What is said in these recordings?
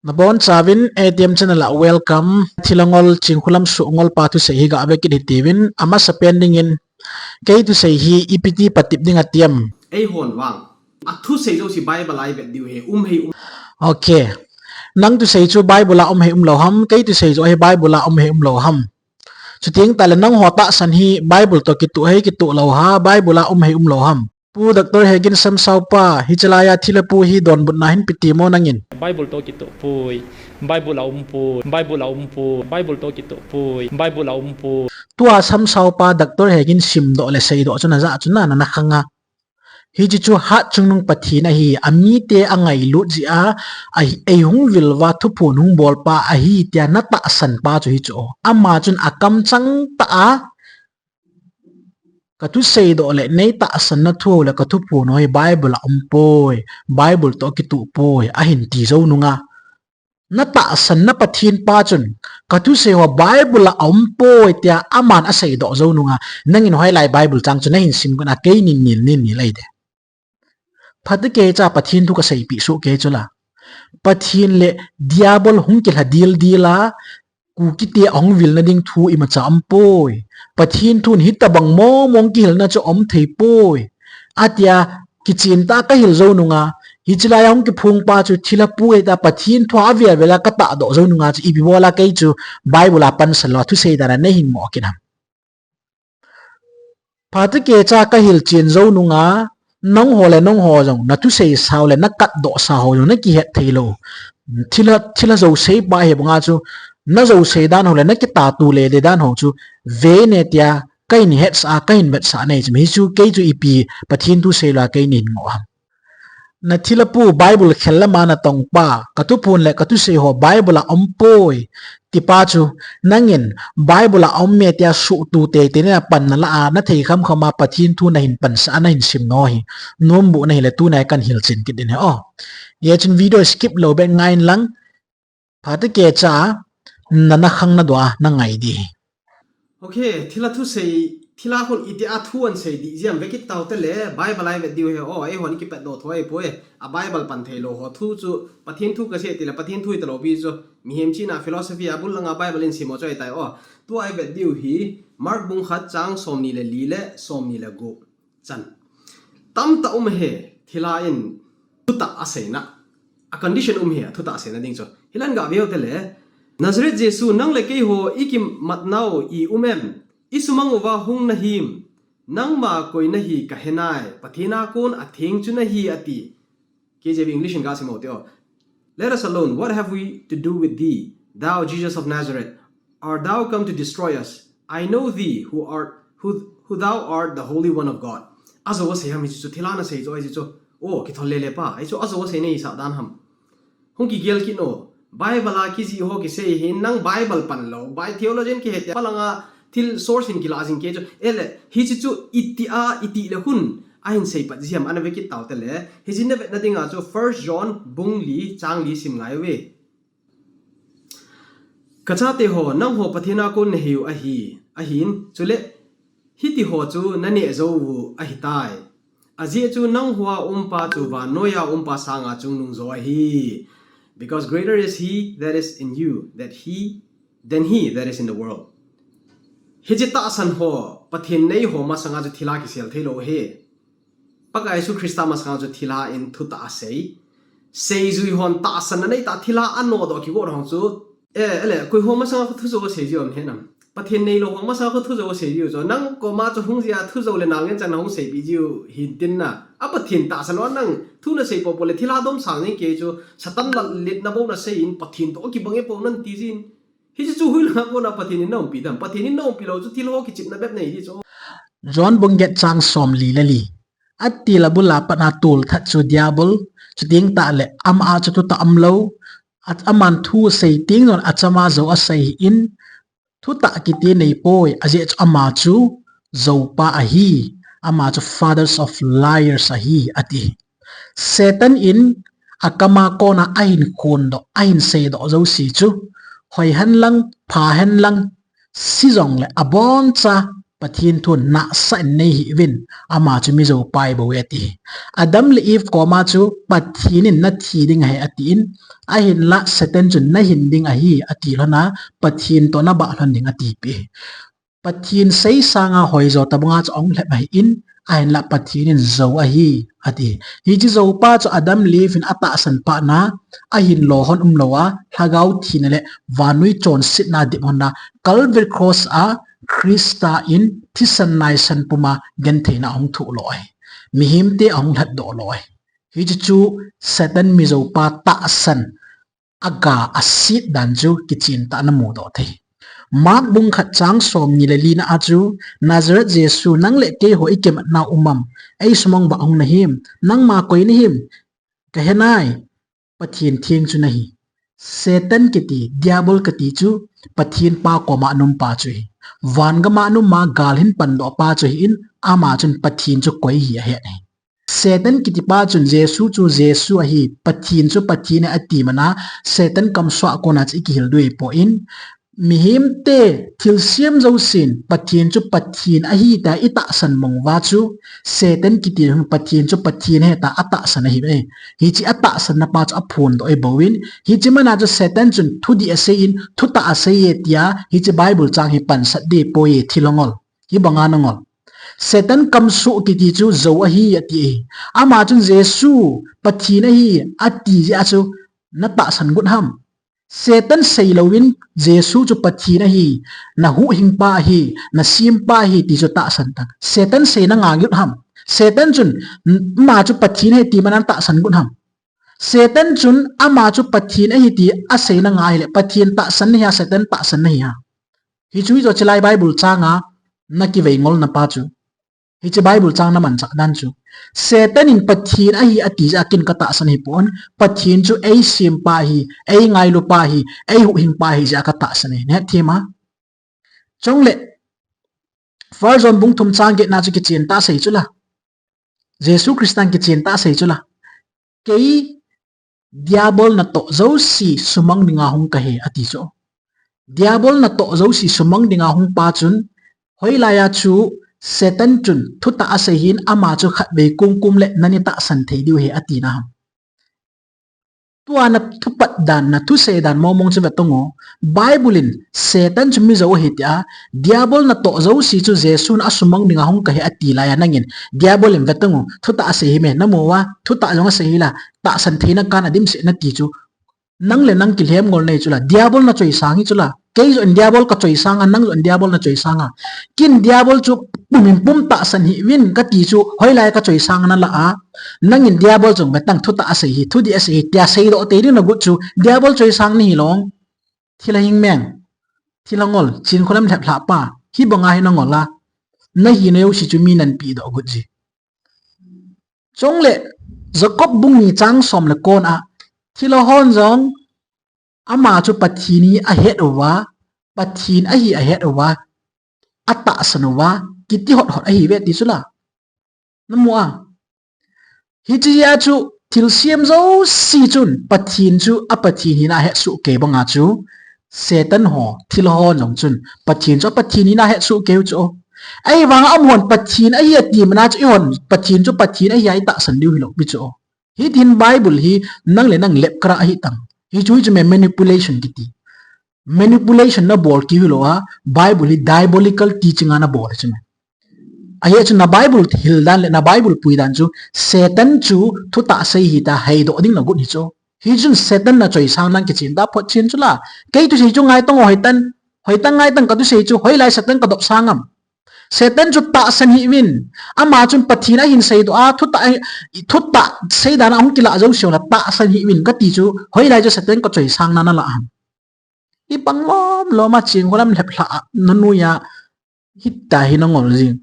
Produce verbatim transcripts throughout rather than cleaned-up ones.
Nabonchauvin A T M channel a welcome. Thilangol Chingkhulam Suhngol pa thusei hi gave kit hitiuvin, amasapen dingin kei thusei hi ipi ti patep ding atiam. Eihon vang, athusei jouse Bible a ivet diu ahi, um hei um. Okay. Nang thusei chu Bible a um hei umlou ham, kei thusei jouse hi Bible a um hei umlou ham. Chuteng tahle nangho tahsan hi Bible toh kitoh hei kitoh lou ham, Bible a um hei umlou ham. Pu Doctor Hegin Samsao pa, hiche laiya thilha pu hi donbutna hin pe timo nangin. Bible toh kitoh poi, Bible a um poi, Bible a um poi, Bible toh kitoh poi, Bible a um poi. Tua Samsao pa Doctor Hegin simdoh le seidoh chu najah chu na, nana khang a. Hiche chu hatchungnung Pathen ahi, amite angailut jeh a, a, eihung vil uva thuphon hung bol pa ahi tia natahsan pa chu hichu. Ama chun akamchang tah a, kathusei doh le neitahsan na thu le kathuphon ho hi Bible a um poi, Bible toh kitoh poi, ahin ti jou nunga. Natahsan na Pathen pa chun, kathusei ho Bible a um poi tia aman aseidoh jou nunga, nangin hoilai Bible chang chu nahin sim gon a kei nin nil nin nil ahi de. Phatecha Pathen thu kaseipeh soh kei chula. Pathen le Diabol hung kilha dildil a, Kukite ahung vilna ding thu imacha um poi. Pathen thun hitobang mong mong kihilna chu um thei poi. Atia kichen tah a kahil jou nunga, hiche laiya hung kiphong pa chu thilha pu ahi tia Pathen thu a avel vel a katahdoh jou nunga chu ipi bol a kei chu Bible a pansan lou a thusei dan a neihin ngoh kit ham. Phatecha kahilchen jou nunga, nangho le nangho jong, nathusei sao le nakatdoh sao ho jong nakihet thei lou. Thilha, thilha jousei pa hi banga chu, najousei dan ho le nakitah tu le de dan ho chu, vei ne tia, kahin hetsah a, kahin vetsah nei chu, hichu kei chu ipi Pathen thusei lou a kei nin ngoh ham. Nathilha pu Bible khel lama natong pa, kathuphon le kathusei ho Bible a um poi, tipa chu, nangin Bible a um e tia suhtu teitei na pan nalah a, nathei kham kham a Pathen thu nahin pansah a, nahin sim nau hi, nombu nahi le tunai kan hilchen kit ding ahi o. Hijeh chun video skip lou beh ngai in lang, Phatecha, nana khang nadoh a, nangai ding ahi. Okay, thilha thusei, thilha khun itia thu ahin sei ding jia ve kit tau te le, Bible a ivet diu ahi o, eihon ikipatdoh thou ahipoi, a Bible pan thei lou ho thu chu, Pathen thu kasei tile, Pathen thu hita lou pi chu, mihem chihna philosophy a bul langa Bible in sim ho chu ahitai o, tua ivet diu hi, Mark bung khat chang somni le li le, somni le gup. Chan. Tamtah um ahi, thilha in thutah aseina. A condition um ahi, thutah aseina ding chu. Hilan gah veu te le. Nazareth Jesu, nang le keiho ikimat nau i um em? Isumang uva hung nahim. Nangma koi nahi kahe nai. Pathen a kon atheng chu nahi ati. K J V English in gasim u hite o. Let us alone. What have we to do with thee, thou Jesus of Nazareth? Art thou come to destroy us? I know thee, who art who, who thou art, the Holy One of God. Ajou asei ham hichu, thilha nasei chu ahi chu. O, kithol lele pa, hichu ajou asei nahisah dan ham. Hung kigel kit no. Bible a kijih ho kisei hin nang Bible pan lou. Bai theologian kihe tia palanga thil source hin kila jing kei chu. Ele, hiche chu itia, iti le hun ahin seipat jia ham ana ve kit tau te le. Hiche navetna dinga chu First John bung li chang li sim ngai uve. Kachate ho, nangho Pathen a kon nahiu ahi, ahin, chule, hiti ho chu naneh jou u ahitai. Ajeh chu nangho a umpa chu vannoiya umpa sanga chungnung jo ahi. Because greater is he that is in you, that he, than he that is in the world. Hiche tahsan ho, Pathen nei ho masanga chu thilha kisel thei lou ahi. Pakai Jesu Christa masanga chu thilha in thutah asei. Seijui hon tahsan anei tah thilha anodoh kigot hong chu. E, ele, koi ho masanga khu thujou asei jiu aum henam. Pathen neilou ho masanga khu thujou asei jiu chu. Nang koma chu hung jia thujou le nalngen chan hung seipeh jiu hintin na. A Pathen tahsan lou nang thu nasei popo le thilha domsang jing kei chu. Satan lalletna bou nasei in Pathen toh kibang e pou nan ti jin. Hiche chu hoilanga kona Pathen in naumpi dam. Pathen in naumpi lou chu thil ho kichepna bep nei di chu. John bung get chang somli le li. Atil abul a pat a tolthat chu Diabol, chuteng tahle ama a chu thutah umlou. Aman thu sei teng jong achama jou asei in, thutah kiti neipoi, ajeh chu ama chu joupa ahi, ama chu fathers of liars ahi, ati. Satan in akama kona ahin khondoh, ahin seidoh jouse chu, hoi henlang, pha henlang, si jongle aboncha Pathen thun nahsah in nei hih uvin, ama chu mi joupa ibou e ati. Adam le Eve koma chu Pathen in nathi ding ahi atin, ahinla Satan chun nahin ding ahi ati lhon a, Pathen toh nabah lhon ding atipeh. Pathen sei sanga hoijo tabanga chu ahung lhep ahin, ahinla Pathen in jou ahi ati. Hiche joupa chu Adam le Eve in atahsan phat na, ahin lo lhon umlou a, lhagao thina le vannoi chonsetna dip lhon a, Calvary Cross a Christa in thisan naisan puma gentheina ahung thoh lo ahi. Mihemte ahung lhatdoh lo ahi. Hiche chu Satan mi joupa tahsan aga aset dan chu kichen tah a namudoh thei. Mark bung khat chang somni le lina a chu, Nazareth Jesu, nang le keiho ikimatna um am? Eisumang vah hung nahim? Nangma koi nahim? Kahe nai, Pathen theng chu nahi. Satan kiti, Diabol kiti chu Pathen pa koma aum pa chu ahi. Van gama aum a gal ahin pandoh pa chu ahin, ama chun Pathen chu koi ahi ahet ahi. Satan kiti pa chun Jesu chu Jesu ahi, Pathen chu Pathen ahi ati mana, Satan kamsuh a kona chu ikihil diu ahipoi. Mihemte thilsem jousen Pathen chu Pathen ahi tia itahsan mong uva chu, Satan kiti hin Pathen chu Pathen ahi tia atahsan ahi e. Hiche atahsan na pa chu aphondoh ahi bouvin, hiche mana chu Satan chun thudih asei in, thutah asei e tia, hiche Bible chang hi pansat ding ahipoi e, thil angol. Hibanga nangol. Satan kamsuh kiti chu jou ahi ati ahi. Ama chun Jesu Pathen ahi ati jeh a chu natahsan got ham? Satan seilouvin Jesu chu Pathen ahi, nahuhhingpa ahi, nasempa ahi ti chu tahsan tan. Satan sei nanga got ham? Satan chun ama chu Pathen ahi ti mana natahsan got ham? Satan chun ama chu Pathen ahi ti asei nanga ahile, Pathen tahsan nahi a, Satan tahsan nahi a? Hichu hijo chulai Bible changa nakivei ngolna pa chu. Hiche Bible chang namanchah dan chu. Satan in Pathen ahi ati jeh a ken katahsan ahipon. Pathen chu eisempa ahi, eingailupa ahi, eihuhhingpa ahi jeh a katahsan ahi. Nahet them a? Chule, First John bung thum chang getna chu kichen tah a asei chu la. Jesu Christan kichen tah a asei chu la. Kei Diabol natoh jouse sumang dinga hung kahi ati chu. Diabol natoh jouse sumang dinga hung pa chun, hoilai a chu Satan chun thutah asei hin ama chu khatvei kumkum le nani tahsan thei diu ahi atina ham? Tua nathupat dan, nathusei dan mongmong chu vetan u. Bible in Satan chu mi jou ahi tia, Diabol natoh jouse chu Jesun asumang dinga hung kahi ati laiya nangin, Diabol in vetan u, thutah asei hi me, namu uva, thutah jong asei hila, tahsan theina kana dimset nati chu. Nang le nang kilhem ngol nei chu la, Diabol nachoisang hi chu la. Kei joh in Diabol kachoisang a, nang joh in Diabol nachoisang a. Ken Diabol chu pumin pum tahsan hih uvin kati chu, hoilai kachoisang a nala a. Nangin Diabol chu vetan, thutah asei hi, thudih asei hi, tia seidoh tei ding nagot chu, Diabol choisang nahi long. Thil ahing meng. Thil angol, chinkholam lhep lhah pa. Hibanga hi nangol a. Nahina jouse chu mi nanpehdoh got ji. Chule, Jacob bung ni chang som le ko na, thilha hon jong, ama chu Pathen hi ahet uva, Pathen ahi ahet uva, atahsan uva, kiti hot hot ahi uve ti chu la. Namu a. Hiche a chu thilsem jouse chun Pathen chu a Pathen hina ahet soh kei banga chu Satan ho, thilha hon jong chun Pathen chu a Pathen hina ahet soh kei u chu. Ahivanga amahon Pathen ahi ati mana chu eihon Pathen chu Pathen ahi a itahsan diu hilou pi chu. Hitin Bible hi nang le nang lepkara ahi tan. Hichu hichu me manipulation kiti. Manipulation nabol kit hilou a, Bible hi diabolical teaching a nabol chu me. Ahi chu na Bible hil dan le na Bible pui dan chu, Satan chu thutah sei hi tia heidoh ding nagot hi chu. Hichun Satan nachoisang dan kichen tah phot chen chu la. Kei thusei chu ngaitang o, hoitah, hoitah ngaitang kathusei chu, hoilai Satan kadopsang am? Satan chu tahsan hih uvin. Ama chun Pathen ahin seidoh a, thutah, thutah sei dan a hung kilah jouse u la tahsan hih uvin kati chu, hoilai chu Satan kachoisang na nala ham? Ibang lom lom a chinkholam lhep lhah a, nanui a, hitia hi nangol jing.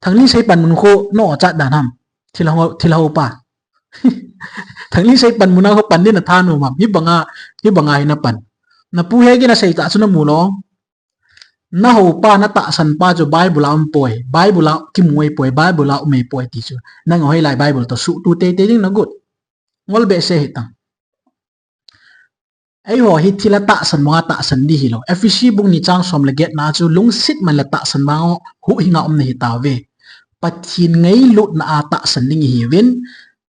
Thangni sei panmun khu na-o chat dan ham? Thilha, thilha pa. Thangni sei panmun a khu pan ding natha nom ham? Hibanga, hibanga hi napan. Napu Hegin asei tah chu namu lou. Naho pa, natahsan pa chu Bible a um poi. Bible a kimu ahi poi. Bible a um ahi poi ti chu. Nang hoilai Bible toh suhtu teitei ding nagot? Ngol behseh hih tan. Eiho hi thilha tahsan banga tahsan ding hilou. Ephesi bung ni chang som le get na chu lungset man le tahsan banga huhhinga umna hitauve. Pathen ngailutna a tahsan ding ihiuvin,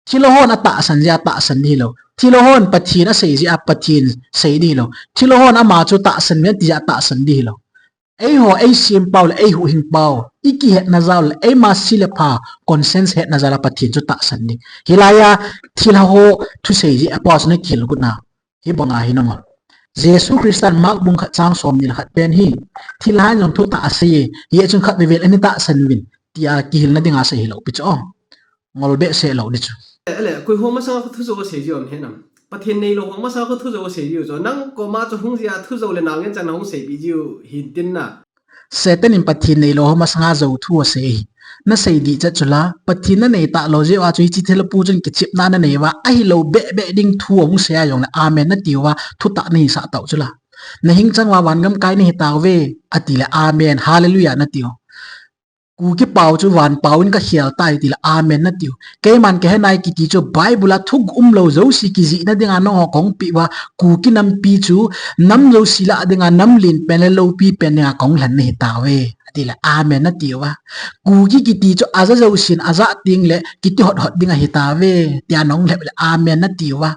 thilha hon atahsan jeh a tahsan ding hilou. Thilha hon Pathen asei jeh a Pathen sei ding hilou. Thilha hon ama chu tahsan uvin ati jeh a tahsan ding hilou. Eiho, eisempau le eihuhhingpau, ikihetna jal le eima se le pha, conscience hetna jal a Pathen chu tahsan ding. Hilai a thilha ho thusei jeh a pau chu nakihil got na. Hibanga hi nangol. Jesu Christan Mark bung khat chang som ni le khat pen hi, thilha in jong thutah asei e, hijeh chun khatvei vei le natahsan uvin, tia kihilna dinga asei hilou pi chu. Ngol behseh lou ding chu. Ele, koi ho masanga thu jou asei jiu um henam. Pathen neilou ho masanga thu jou asei jiu chu. Nang koma chu hung jeh a thu jou le nalngen chang nahung seipeh jiu hintin na. Satan in Pathen neilou ho masanga jou thu asei ahi. Nasei ding chet chu la, Pathen nanei talou jeh uva chu hiche thilha pu chun kichepna nanei uva, ahilou behbeh ding thu ahung sei a jongle amen natiu va, thutah nahisah tau chu la. Nahing chang uva vangam kai nahitauve, atile amen, hallelujah natiu. Kuki pau chu van pau in kakhel tai tile amen natiu. Keiman kahe nai kiti chu Bible a thuguh umlou jouse kijihna dinga nangho kahung peh uva, Kuki nampi chu nam jouse lah dinga nam lenpen le loupi pen dinga kahung lhen nahitauve, atile amen natiu va. Kuki kiti chu aja jousen ajah tengle kiti hothot ding ahitauve, tia nahung lhep le amen natiu va.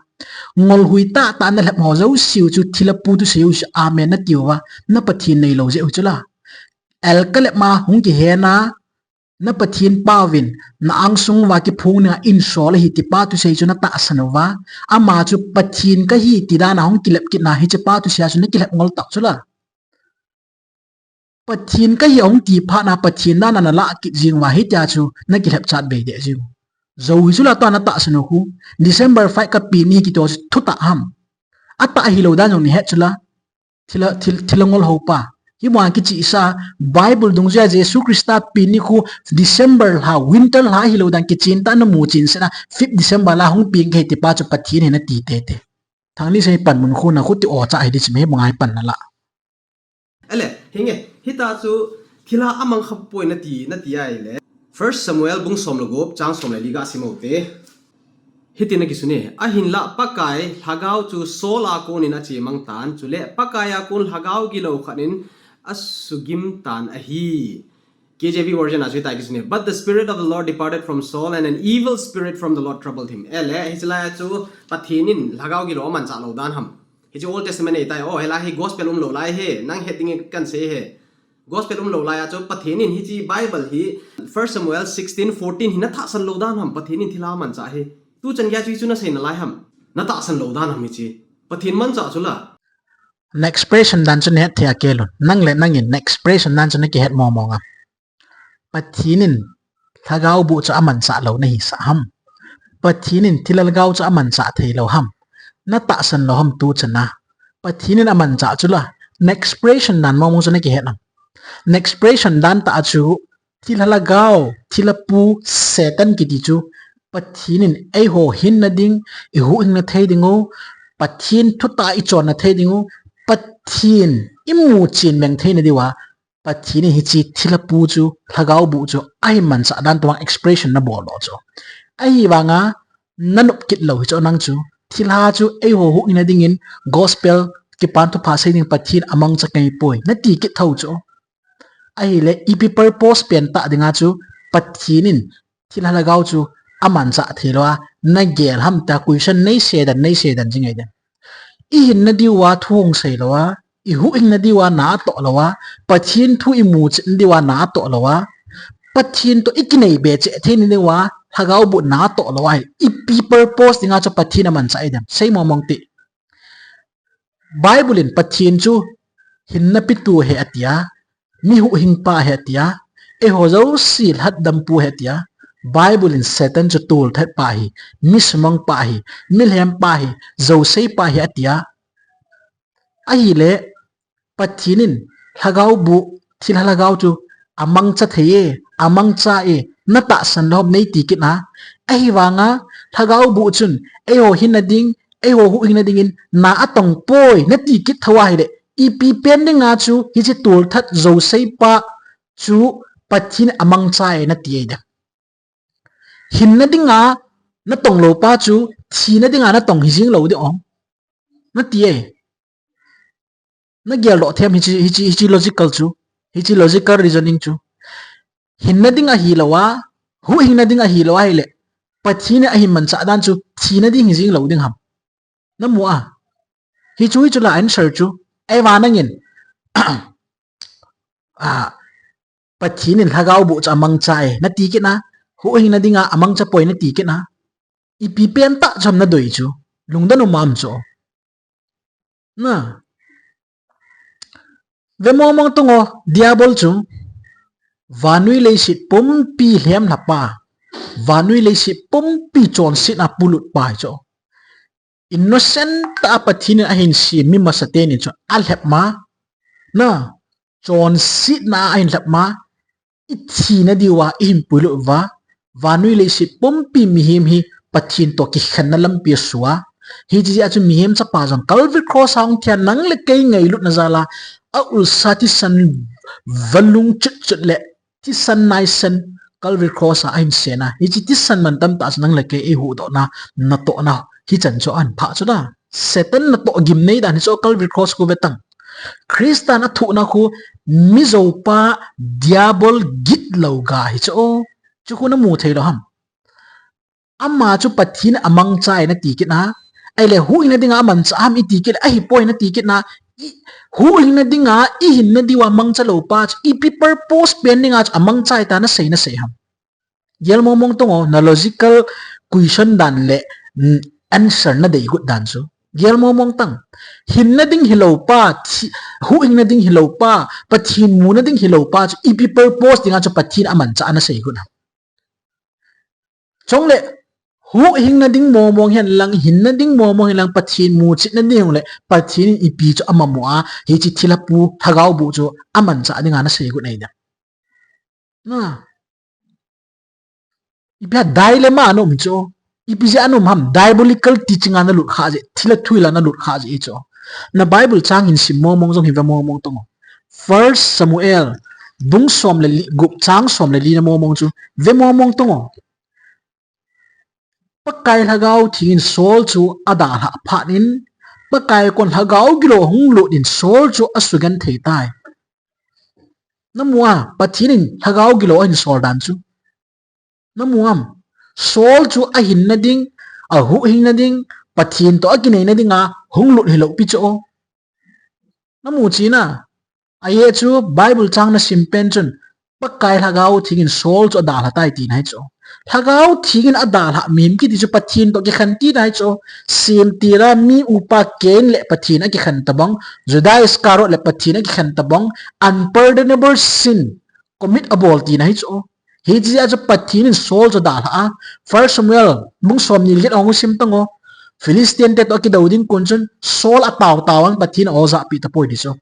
Ngol hui tahtah nalhep ho jouseu chu thilha pu thusei u chu amen natiu va. Na Pathen neilou jeh u chu la. El kalep ma hung kihen a, na Pathen pauvin, na angsung uva kiphong dinga insol ahi ti pa thusei chu natahsan uva. Ama chu Pathen kahi ti dan a hung kilep kit na hiche pa thusei a chu nakilhep ngol tau chu la. Pathen kahi ahung ti phat na Pathen dan a nalah kit jing uva hitia chu nakilhep chat bei deh jing u. Jou hi chu la tua natahsan u khu. December five kapen ni kiti chu thutah ham. Atah ahilou dan jong nahet chu la. Thilha, thil, thilha ngol ho pa. Hibanga kichehsa, Bible dungjui a Jesu Christa pen ni khu December lha, winter lha ahilou dan kichen tah namu chen sena, fifth December la hung pen kahi ti pa chu Pathen ahi nati teitei. Thangni sei panmun khu na khu ti o cha hi ding chu hibanga hi pan nala. Ele, hinge, hita chu thilha amang kha poi nati, nati ahile. First Samuel bung som le gup, chang som le li gasim u te. Hitin akisun e, ahinlah Pakai Lhagao chu Saul a konin achemang tan, chule Pakai a kon lhagao gilou khat in asugim tan ahi. K J V version a chu hitia kisun e, But the Spirit of the Lord departed from Saul, and an evil spirit from the Lord troubled him. Ele, hiche lai a chu Pathen in lhagao gilou amanchah lou dan ham. Hiche Old Testament ahitai, o, hilai hi gospel umlou lai hi, nang het ding in kasei hi. Gospel umlou lai a chu Pathen in hiche Bible hi First Samuel sixteen fourteen hi natahsan lou dan ham, Pathen in thilha amanchah hi. Tuchan geiya chu hichu nasei nalai ham. Natahsan lou dan ham hiche. Pathen manchah chu la. Na expression dan chu nahet thei a kelun. Nang le nangin na expression dan chu nakihet mong mong am. Pathen in lhagao boh chu amanchah lou nahisah ham. Pathen in thilha lhagao chu amanchah thei lou ham. Natahsan lou ham tuchan a. Pathen in amanchah chu la. Na expression dan mong mong chu nakihet am. Na expression dan tah a chu thilha lhagao, thilha pu, Satan kiti chu Pathen in eiho hinna ding, ihuhhingna thei ding u, Pathen thutah ichonna thei ding u, Pathen imu chen meng theina diuva, Pathen in hiche thilha pu chu, lhagao boh chu, ahin manchah dan tobang expression nabol lou chu. Ahivanga, nanop kit lou hi chu nang chu. Thilha chu eiho huhhingna dingin gospel kipan thupha sei ding Pathen amangcha kahipoi. Nati kit thou chu. Ahile ipi purpose pentah dinga chu Pathen in thilha lhagao chu amanchah thei lou a, nagel ham tia question neisei dan, neisei dan jing ahi dem. Ihinna diuva thu hung sei lou a, ihuhhingna diuva na atoh lou a, Pathen thu imu chetna diuva na atoh lou a, Pathen toh ikinei be cheh theina diuva lhagao boh na atoh lou a, ipi purpose dinga chu Pathen amanchah ahi dem. Sei mong mong te. Bible in Pathen chu hinna petu ahi atia, mi huhhing pa ahi atia, eiho jouse lhatdam pu ahi atia, Bible in Satan chu tolthat pa ahi, mi sumang pa ahi, mi lhem pa ahi, jousei pa ahi atia. Ahile, Pathen in lhagao boh, thilha lhagao chu amangcha thei e, amangcha e, natahsan lou ham neiti kit na. Ahivanga lhagao boh chun eiho hinna ding, eiho huhhingna dingin na atong poi, nati kit thou ahile, ipi pen dinga chu hiche tolthat jousei pa chu Pathen amangcha e nati ahi dem. Hinna dinga natong lou pa chu, thina dinga natong hijing lou ding o. Nati e. Na geldoh them hichi, hichi, hichi logical chu. Hichi logical reasoning chu. Hinna ding ahi lou a, huhhingna ding ahi lou a ahile, Pathen in ahin manchah dan chu thina ding hi jing lou ding ham. Na mu a. Hichu, hichu la answer chu. Ahivangin, a, Pathen in lhagao boh chu amangcha e, nati kit na, huhhingna dinga amangcha poi nati kit na. Ipi pen tah chu ham nadei chu. Lungdon um am chu. Na. Ve mong mong tang o, Diabol chu. Vannoi leiset pumpi lhem lha pa. Vannoi leiset pumpi chonsetna polut pa hi chu. Innocent tah a Pathen in ahin sem mi masa teni chu alhep ma. Na. Chonsetna ahin lhep ma. I thina diuva, i hin puilut uva, vannoi leiset pumpi mihem hi Pathen toh kikhenna lampi asua. Hiche jeh a chu mihem chapa jong Calvary Cross a hung thi a nang le kei ngailutna jal a, a ulsa thisan valung chut chut le thisan naisan Calvary Cross a ahin sen a. Hiche thisan mantam tah chu nang le kei eihuhdoh na, natoh na, hichan chu ahin phah chu na. Satan natoh gimnei dan hi chu Calvary Cross khu ve tang. Christan athohna khu mijoupa Diabol gitlou ga hi chu. Chu khu namu thei lou ham. Ama chu Pathen amangcha e nati kit na. Ahile huhhingna dinga amancha ham iti kit le, ahipoi nati kit na. I, huhhingna dinga, i hinna diuva mangcha lou pa chu, ipi purpose pen dinga chu amangcha e tia nasei, nasei ham. Gel mong mong tang o, na logical question dan le, mm, answer nadei got dan chu. Gel mong mong tang. Hinna ding hilou pa, thi-, huhhingna ding hilou pa, Pathen muna ding hilou pa chu, ipi purpose dinga chu Pathen in amancha a nasei got na. Chule, huhhingna ding mong mong hen lang, hinna ding mong mong hen lang, Pathen muchetna ding le, Pathen in ipi chu amang mo a, hiche thilha pu, lhagao boh chu, amancha dinga nasei got na ahi dem. Na. Ipi a dilemma ana um chu. Ipi jeh a ana um ham, diabolical teaching a nalut kha jeh, thilha thu hila nalut kha jeh chu. Na Bible chang hin sim mong mong jong hin ve mong mong tang o. First Samuel, bung som le li, gup chang som le li na mong mong chu. Ve mong mong tang o. Pakai Lhagao Theng in Saul chu adalhah phat in, Pakai kon lhagao gilou hung lut in Saul chu asugenthei tai. Namu a, Pathen in lhagao gilou ahin sol dan chu. Namu am, Saul chu ahinna ding, ahuhhingna ding, Pathen toh akineina dinga hung lut hilou pi chu. Namu china, ajeh chu Bible chang nasim pen chun, Pakai Lhagao Theng in Saul chu adalha tai tina ahi chu. Lhagao Theng in adalha mihem kiti chu Pathen toh kikhen tina ahi chu. Semtil a mi upa Cain le Pathen akikhen tabang, Judas Iscariot le Pathen akikhen tabang, unpardonable sin commit abol tina ahi chu. Hiche jeh a chu Pathen in Saul chu adalha a. First Samuel, bung som ni le get hung sim tang o. Philistine te toh akidou ding kon chun, Saul atao tao in Pathen in ajahpeh tapoi ti chu.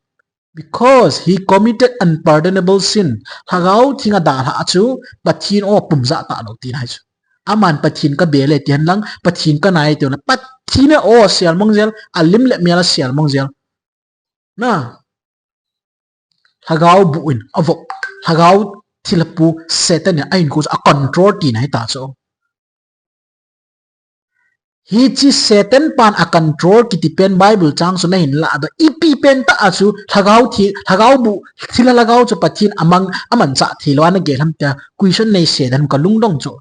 Because he committed unpardonable sin. Lhagao Theng adalha a chu Pathen in apum jah talou tina ahi chu. Aman Pathen kabe le ti hen lang, Pathen kanai ti le, Pathen in asel mong jel, alim le mel asel mong jel. Na. Lhagao boh in avop, lhagao thilha pu Satan in ahinkho chu acontrol tina ahi ta chu. Hiche Satan pan acontrol kiti pen Bible chang chu nahin lah doh. Ipi pen tah a chu lhagao thi, lhagao boh, thilha lhagao chu Pathen in amang, amanchah thei lou a nagel ham tia question neisei dan kalungdong chu.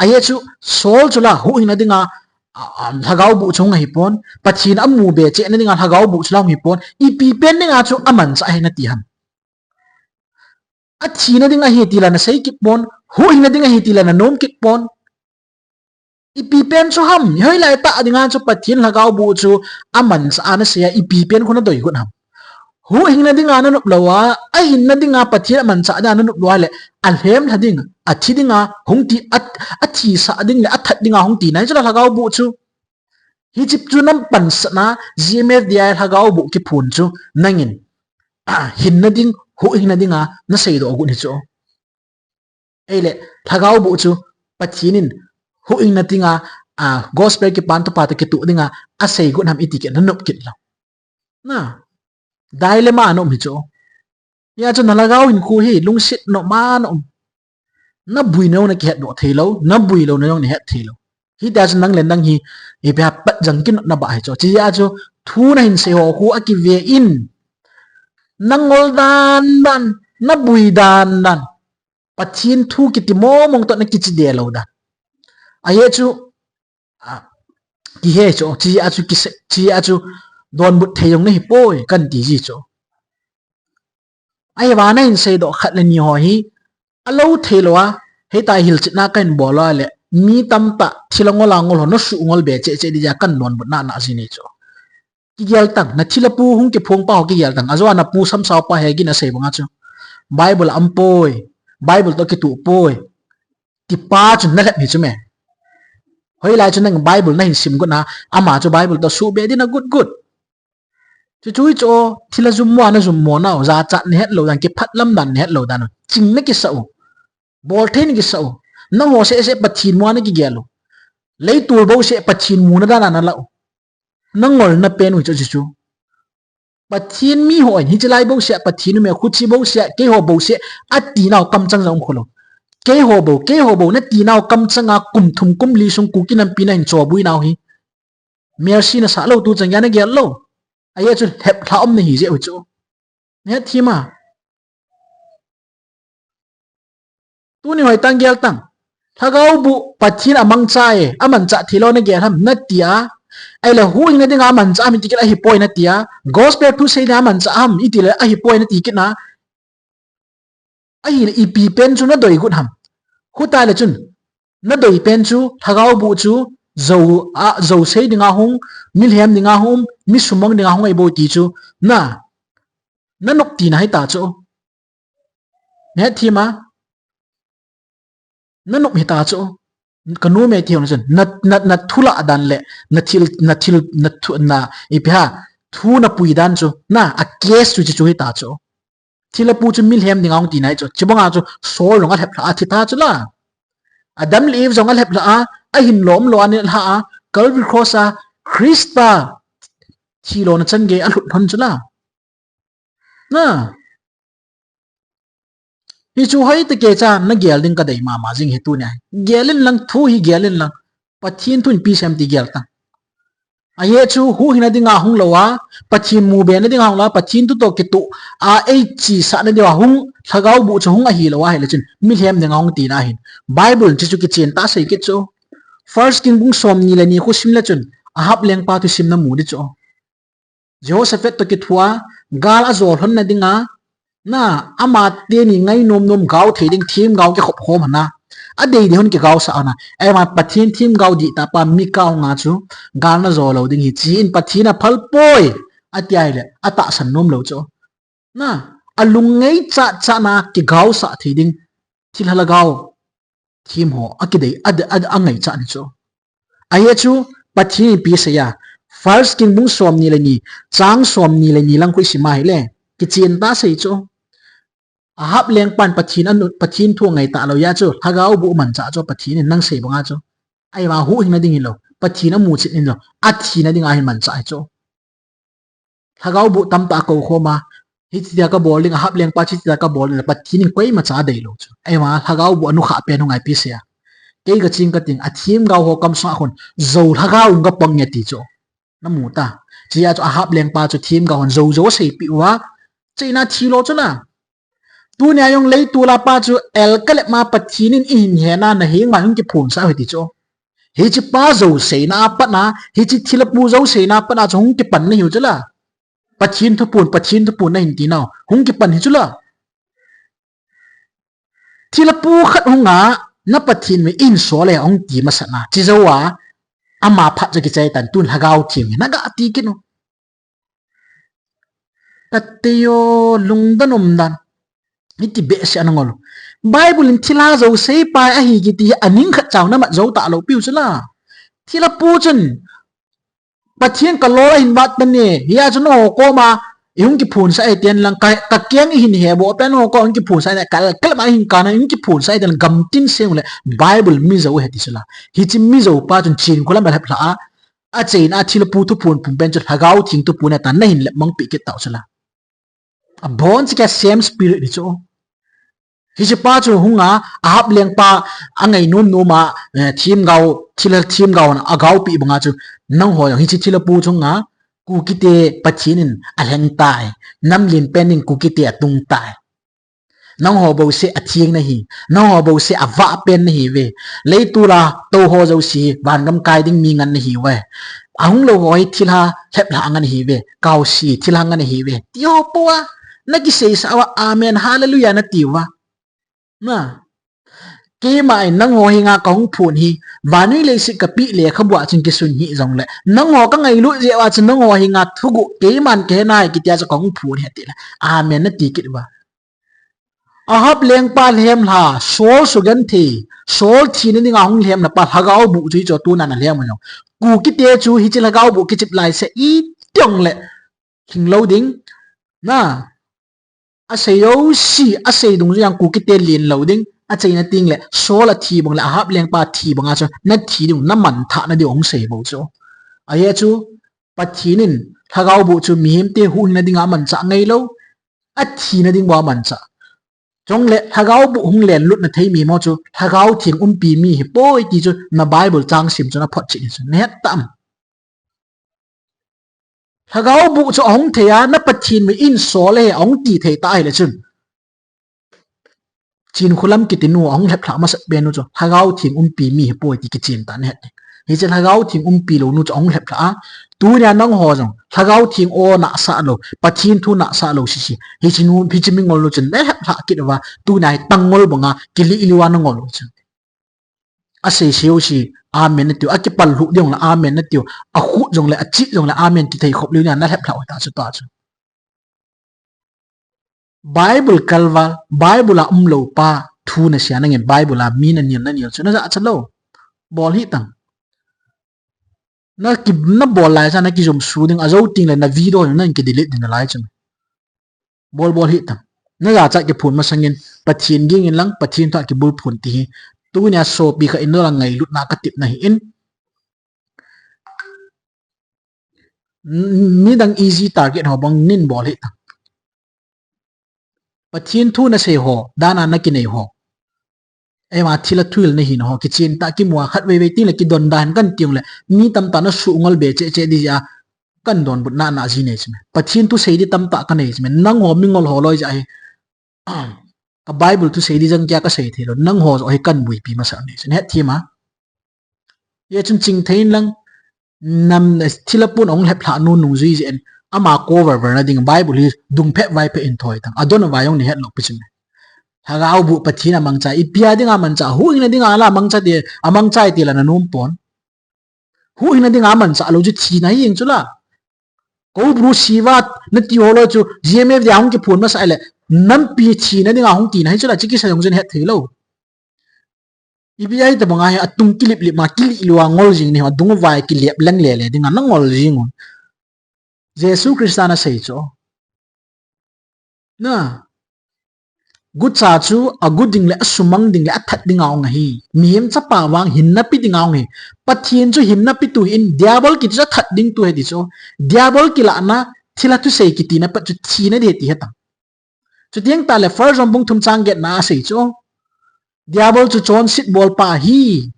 Ajeh chu Saul chu la huhhingna dinga, a, a, lhagao boh chu hung ahipon. Pathen amu be chehna dinga lhagao boh chu la hung ahipon. Ipi pen dinga chu amanchah ahi nati ham. Athina ding ahi ti la nasei kit pon, huhhingna ding ahi ti la nanom kit pon. Ipi pen chu ham, hoilai tah dinga chu Pathen lhagao boh chu amanchah a nasei a, ipi pen khu nadei got ham. Huhhingna dinga nanop lou a, ahinna dinga Pathen amanchah dinga nanop lou a le, alhem lha ding, athi dinga hung ti, a, athisah ding le athat dinga hung tina ahi chu la lhagao boh chu. Hiche chu napansatna, G M F D I lhagao boh kiphong chu, nangin, a, hinna ding, huhhingna dinga nasei doh got ahi chu. Ahile, lhagao boh chu, Pathen in, huhhingna dinga, a, gospel kipan thupha toh kitoh dinga, asei got ham iti kit, nanop kit lou. Na, dilemma ana um ahi chu. Hijeh chun na lhagao hinkho hi, lungset nom a na um. Naboi na jong nakihet doh thei lou, naboi lou na jong nahet thei lou. Hitia chu nang le nang hi, ipi ham pat jang kinotna bah ahi chu. Hijeh a chu, thu nahin sei ho khu akive in, Na ngol dan dan, na bui dan dan. Pathen thu kiti mong mong toh na kichi de lou dan. Ahi chu, a, kihe chu, chi a chu kise, chi a chu donbut thei jong nahi poi, kan ti ji chu. Ahivang na hin seidoh khat le ni ho hi, alou thei lou a, hita hilchetna kahin bol a le, mi tamtah thil angol angol ho, na suh ngol be cheh cheh di ja kan donbut na na ji ni chu. Kigel tan, na thilha pu hung kiphong pa ho kigel tan. Ajo a na pu samsao pa he gin asei banga chu, Bible a um poi, Bible toh kituh poi, ti pa chu na lhep hi chu me. Hoilai chu nang Bible na hin sim got na, ama chu Bible toh suh be di na got got. Chu chu hi chu, thilha jum mo a na jum mo nau, jachat na het lou dan, kiphat lam dan na het lou dan, ching na kisa u, bol thei na kisa u. Nangho seh seh Pathen mu a na kigel u. Leitol bou seh Pathen muna dan a na la u. Na ngolna pen u chu chu chu. Pathen mi ho in, hiche lai bou seh Pathen u me, khuche bou seh, keiho bou seh, ati nau kamchang jong um kho lou. Keiho bou, keiho bou, nati nau kamchang a kum thum kum li sung Kuki nampi na hin chobui nau hi. Mercy na sah lou tu chan gei na gel lou. Ahi chu lhep lha um na hi jeh u chu. Na het thim a. Tuni hoitah in gel tan. Lhagao boh Pathen amangcha e, amanchah thei lou na gel ham, na ti a. Ahile huhhingna dinga amanchah ham, iti kit le ahi poi na ti a. Gospel thu seina amanchah ham, iti le ahi poi na ti kit na. Ahile ipi pen chu na doi got ham. Hutah le chun, na doi pen chu, lhagao boh chu, jou a, jou sei dinga hung, mi lhem dinga hung, mi sumang dinga hung ahi bou ti chu, na, na nop tina hita chu. Na het thim a, na nop hita chu. Ka nom e ti hon chun, na, na, na thu lah dan le, na thil, na thil, na thu, na, ipi ham, thu na pui dan chu, na, a case chu chu hita chu. Thilha pu chu mi lhem dinga hung tina hi chu. Chubanga chu Saul jong alhep lha a thi ta chu la. Adam le Eve jong alhep lha a, ahin lom lou a, anit lha a, Calvary Cross a, Christa thi louna chan gei alhut lhon chu la. Na. Hichu hoitah kei cha na gel ding ka dei mama jing hi tunia. Gel in lang thu hi gel in lang. Pathen thu in ipi asei em ti gel tan. Ahi chu huhhingna dinga hung lou a, Pathen mu be na dinga hung lou a, Pathen thu toh kituh a, ei chisah na diu a hung, lhagao boh chu hung ahi lou a, ahile chun mi lhem dinga hung tina ahin. Bible in chu chu kichen tah a asei kit chu. First King bung som ni le ni khu sim le chun, Ahab lengpa thusim na mu di chu. Jehoshaphat toh kithoa, gal ajo lhon na dinga, na, ama teni ngai nom nom gao thei ding themgao kikhop khom hana. Adei dei hon kigao sah hana. Ahivang Pathen themgao dihtah pa Mika hung a chu, gal na jo lou ding hi chi in Pathen aphal poi, ati ahile, atahsan nom lou chu. Na, alung ngei chah chah na kigao sah thei ding. Thilha lhagao them ho, akidei, a, a, angaichat ni chu. Ahi chu, Pathen ipi asei a. First King bung som ni le ni, chang som ni le ni lang khu isim a ahile. Kichen tah a asei chu. Ahab lengpan Pathen anu, Pathen thu angai talou a chu, lhagao boh manchah chu, Pathen in nang sei banga chu. Ahivang huhhingna ding hilou, Pathen amu chet in lou, athina dinga ahin manchah hi chu. Lhagao boh tamtah akou khom a, hitia kabol ding, Ahab lengpa hitia kabol ding, Pathen in koima cha adei lou chu. Ahivang lhagao boh anukhah pen hung a ipi asei a. Kei kaching kating, athemgao ho kamsunga khun, jou lhagao in kapang nge ti chu. Na mu ta. Chia chu Ahab lengpa chu themgao hon jou jou aseipeh uva, cheina thi lou chu la. Tunia jong leitol a pa chu el kalep ma Pathen in eihin hena, naheng ma hung kiphonsah u ahi ti chu. Hiche pa jou seina a pat na, hiche thilha pu jou seina a pat na chu hung kipan nahiu chu la. Pathen thuphon, Pathen thuphon nahin ti nau. Hung kipan hi chu la. Thilha pu khat hung a, na Pathen ve in so le hung ti masat na. Chi jou a, ama phat chu kichai tan tun lhagao them hi na ga ti kit u. Kati o, lungdon umdan. Iti behseh a na ngol u. Bible in thilha jou sei pa ahi kiti hi aning khat chau na mat jou talou piu chu la. Thilha pu chun, Pathen kalol ahin vat tan e, hia chu nangho koma, ihung kiphonsah e ten lang, ka, kakeng ihin heboh pen nangho koma hung kiphonsah e, ka, kalep a ihin kana, ihung kiphonsah e ten lang, gamtin seng le, Bible mi jou ahi ti chu la. Hiche mi jou pa chun chen kholam alhep lha a, acheina thilha pu thuphon pum pen chu lhagao theng thuphon ahi tan, nahin lep mang peh kit tau chu la. Abon chikha same spirit hi chu. Hiche pa chu hung a, Ahab lengpa angai nom nom a, eh, themgao, thilha themgao na agaopeh banga chu, nangho jong hiche thilha pu chu hung a, Kukite Pathen in alheng tai. Namlen pen in Kukite atung tai. Nangho bouseh atheng nahi. Nangho bouseh avah pen nahiuve. Leitol a tou ho jouse vangam kai ding mi ngen nahiuve. Ahung lou ho hi thilha lheplhah ngen nahiuve. Kaosi thilha ngen nahiuve. Tiho pua. Nakiseisah uva amen, hallelujah natiuva. Na. Keima in nangho henga kahung phon hi, vannoi leiset kapeh lekhabu a chun kisun hih jongle, nangho kangailut jeh uva chun nangho henga thuguh keiman kahe nai kitia chu kahung phon hi atile, amen nati kit uva. Ahab lengpa lhemlha, Saul sugenthei, Saul thina dinga hung lhemlha pa lhagao boh chu hichu tuna nalhem u jong. Kukite chu hiche lhagao boh kichep laiseh itijongle lhinglou ding. Na. Asei jouse, asei dungjuiya Kukite len lou ding, achaina tengle, Saul athi bang le, Ahab lengpa athi banga chu, nathi ding, namanthah nadiu ahung sei bou chu. Ajeh chu, Pathen in, lhagao boh chu, mihemte huhhingna dinga amanchah ngailou, athina ding bou amanchah. Chule, lhagao boh hung lenlutna thei mihem ho chu, lhagao theng umpi mi hipoi ti chu, na Bible chang sim chu, naphotchet hi chu, nahet tam. Lhagao boh chu ahung thei a, na Pathen min in Saul ahi, ahung ti thei ta ahile chun. Chinkholam kitinu ahung lheplhah masat pen nu chu, lhagao theng umpi mi hipoi ti kichen ta nahet. Hiche lhagao theng umpi lou nu chu ahung lheplhah a, tunia nangho jong, lhagao theng o nasah lou, Pathen thu nasah lou sese. Hiche nu, hiche mingol nu chun, nalheplhah kit uva, tunia hi tangngol banga, kilih liu a nangol u chu. Asei jouse, amen natiu, akipal lhuh ding jongle, amen natiu, akhut jongle, achih jongle, amen ti thei khop liu nia, nalheplhah u ta chu ta chu. Bible kalval, Bible a umlou pa, thu nasei a nangin, Bible a mi nanel, nanel chu, najachat lou. Bol hih tan. Naki, nabol lai cha, nakijom su ding, ajou tengle, na video, nakidelete ding nalai chu. Bol bol hih tan. Najachat kiphon masangin, Pathen ging in lang, Pathen thu a kibulphon ti hi. Tunia sopi khat in nangho ngailutna katepna ahin. N-, nidang easy target ho bang nin bol hih tan. Pathen thu nasei ho, dan a nakinei ho. Eima thilha thuhil nahina ho, kichen tah kimu a khatvei vei tengle kidonda hen kan ti jongle, mi tamtah nasuh ngol be cheh cheh ding jeh a, kan donbutna naji nei chu me. Pathen thu sei ding tamtah kanei chu me. Nangho mingol ho loi jeh a hi. Ka Bible thu sei ding jong kia kasei thei lou. Nangho joh hi kan buipi masat nei chu. Nahet them a. Hijeh chun chingthei in lang, nam thilha pon ahung lheplhah nu nungjui jeh in, ama cover verna ding Bible hi dungphet vaiphet in thoi tan. Adon uva jong nahet lou pi chu me. Lhagao boh Pathen amangcha, ipi a dinga amangcha, huhhingna dinga la amangcha ti, amangcha ti la nanom pon. Huhhingna dinga amangcha lou chu thina hi jeng chu la. Cobra Shiva nati ho loi chu, G M F D a hung kiphon masah le, nampi thina dinga hung tina hi chu la, chi kisa jong chu nahet thei lou. Ipi a hitobang a hi atung kilip lip ma, kilih lou a ngol jing ni ho, adung uva kilep leng le le dinga nangol jing un. Jesu Christa nasei chu. Na. Gucha chu agu ding le, asumang ding le, athat dinga ahung ahi. Mihem chapa vang hinna pe dinga ahung ahi. Pathen chu hinna petu ahin, Diabol kiti chu athat dingtu ahi ti chu. Diabol kilahna, thilha thusei kitina pat chu thina ding ahi ti ahitan. Chuteng tahle First John bung thum chang getna a asei chu. Diabol chu chonset bolpa ahi.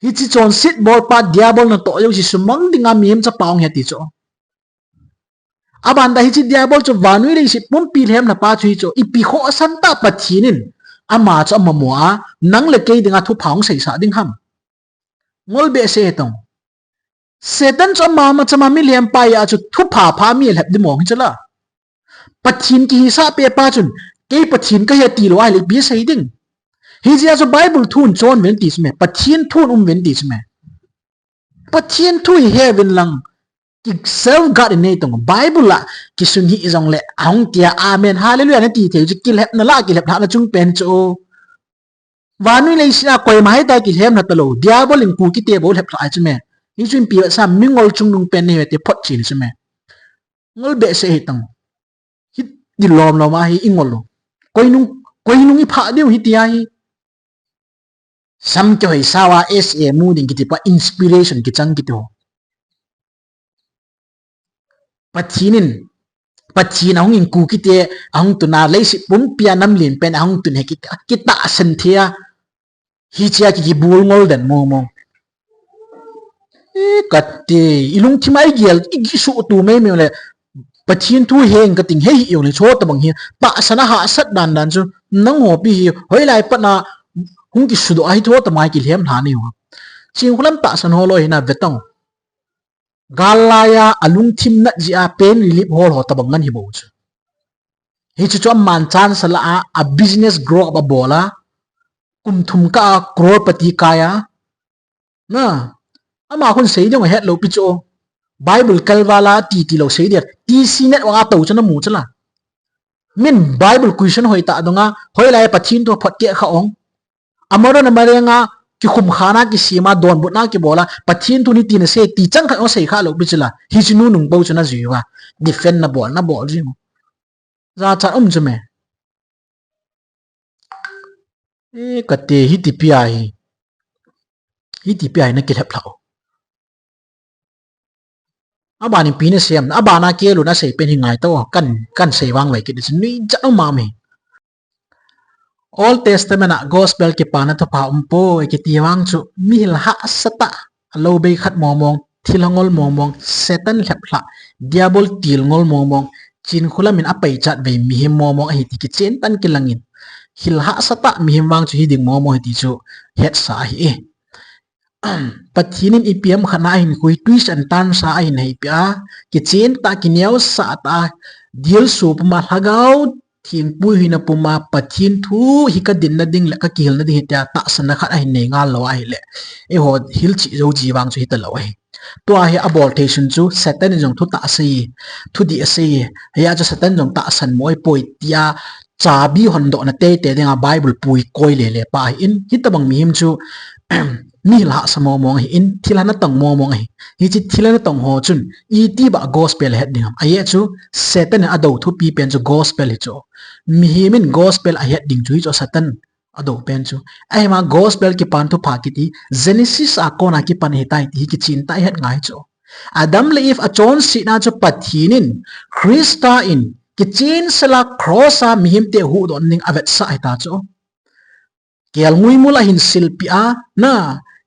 Hiche chonset bolpa Diabol natoh jouse sumang dinga mihem chapa ahung ahi ti chu. Aban a hiche Diabol chu vannoi leiset pumpi lhemlha pa chu hichu. Ipi khohsah tah Pathen in ama chu amamo a, nang le kei dinga thupha ahung seisah ding ham. Ngol behseh hitong. Satan chu ama, ama chama mi lhempa a chu thupha pha mi lhep ding mong hi chu la. Pathen kihisah pehpa chun, kei Pathen kahi tilou ahile ipi asei ding. Hijeh a chu Bible thu in chon uvin ti chu me. Pathen thu in um uvin ti chu me. Pathen thu hi he uvin lang. Ki self God in nei tong. Bible a kisun hih jongle, ahung tia, amen, hallelujah nati thei chu kilhepna la, kilheplhahna chung pen chu. Vannoi leiset a koima hita kilhemlha talou. Diabol in Kukite bou lheplhah ahi chu me. Hichu ipi vetsah mingol chungnung pen nahiuve ti photchen chu me. Ngol behseh hitong. Hiti lom lom a hi ingol u. Koinung, koinung iphah diu hiti ahi. Sam kihoi sao a S A mu ding kiti pa inspiration kichang kiti ho. Pathen in, Pathen ahung in Kukite ahung tun a leiset pumpi a namlen pen ahung tun hi ki, kitahsan thei a. Hichea ki, kibul ngol den mo mo. E, kati, ilungthim a igel, igisuh tu mai mai le. Pathen thu heng kating hei hi jong le chu tabang hi. Tahsan a hahsat dan dan chu. Nangho pi hi, hoilai pat na, hung kisudoh a hi chu tamai kilhem lha ni ho. Chinkholam tahsan ho loi hi na vetang. Gal laiya, alungthim nat jeh a pain relief hol ho tabang ngan hi bou chu. Hichu chu aman chance ala a, a business grow up abol a, kum thum kah a crorepati kai a. Na, ama khun sei ding ahet lou pi chu. Bible kalval a ti ti lou sei dia. T C net vang a tou chu namu chu la. Min Bible question hoi ta dong a, hoilai Pathen thu phot keh kha ong. Amaro na mareng a, kikhum kha na kisem a, donbut na kibol a, Pathen thu ni ti na sei, ti chang khat ong sei kha lou pi chu la. Hichu nu nung bou chu na jui uva. Defend na bol, na bol jing. Jachat um chu me. E, kati, hiti pi a hi. Hiti pi a hi na kilhep lha u. Aban in pi na sem, aban a kelu na sei pen hi ngai to, kan, kan sei vang vai kit chu nui jat um am hi. Old Testament a gospel kipana thupha um poi kiti vang chu mihil hahsa tah, alou bei khat mong mong, thilha ngol mong mong, Satan lhep lha, Diabol til ngol mong mong, chinkholam in apaichat vei mihem mong mong ahi ti kichen tah in kilang in. Hil hahsa tah mihem vang chu hi ding mong mong ahi ti chu hetsa ahi e. Pathen in ipi ham khat na ahin khu, twist and turn sa ahin hei pia, kichen tah, kineosah tah, dilsu puma lhagao thengpu hina puma Pathen thu hi ka dinna ding le ka kihilna ding hi tia tahsanna khat ahin nei ngal lou ahile, eiho hilchih jou ji vang chu hita lou ahi. Tua hi abol thei sun chu Satan in jong thu tah asei, thu dih asei, hia chu Satan jong tahsan mo ahi poi tia chabi hondohna teitei dinga Bible pui koi lele pa ahi in, hitabang mihem chu mihil hahsa mong mong ahi in, thilha na tong mong mong ahi. Hiche thilha na tong ho chun iti ba gospel ahet ding ham? Ajeh chu Satan in adou thupi pen chu gospel hi chu. Mihem in gospel ahet ding chu hi chu Satan adou pen chu. Ahima gospel kipan thupha kiti, Genesis a kona kipan ahitai ti hi kichen tah a ihet ngai chu. Adam le Eve achonsetna chu Pathen in, Christa in, kichen sela cross a mihem te huhdoh ding avetsah ahita chu. Kelngoi mol ahin silpeh a, na,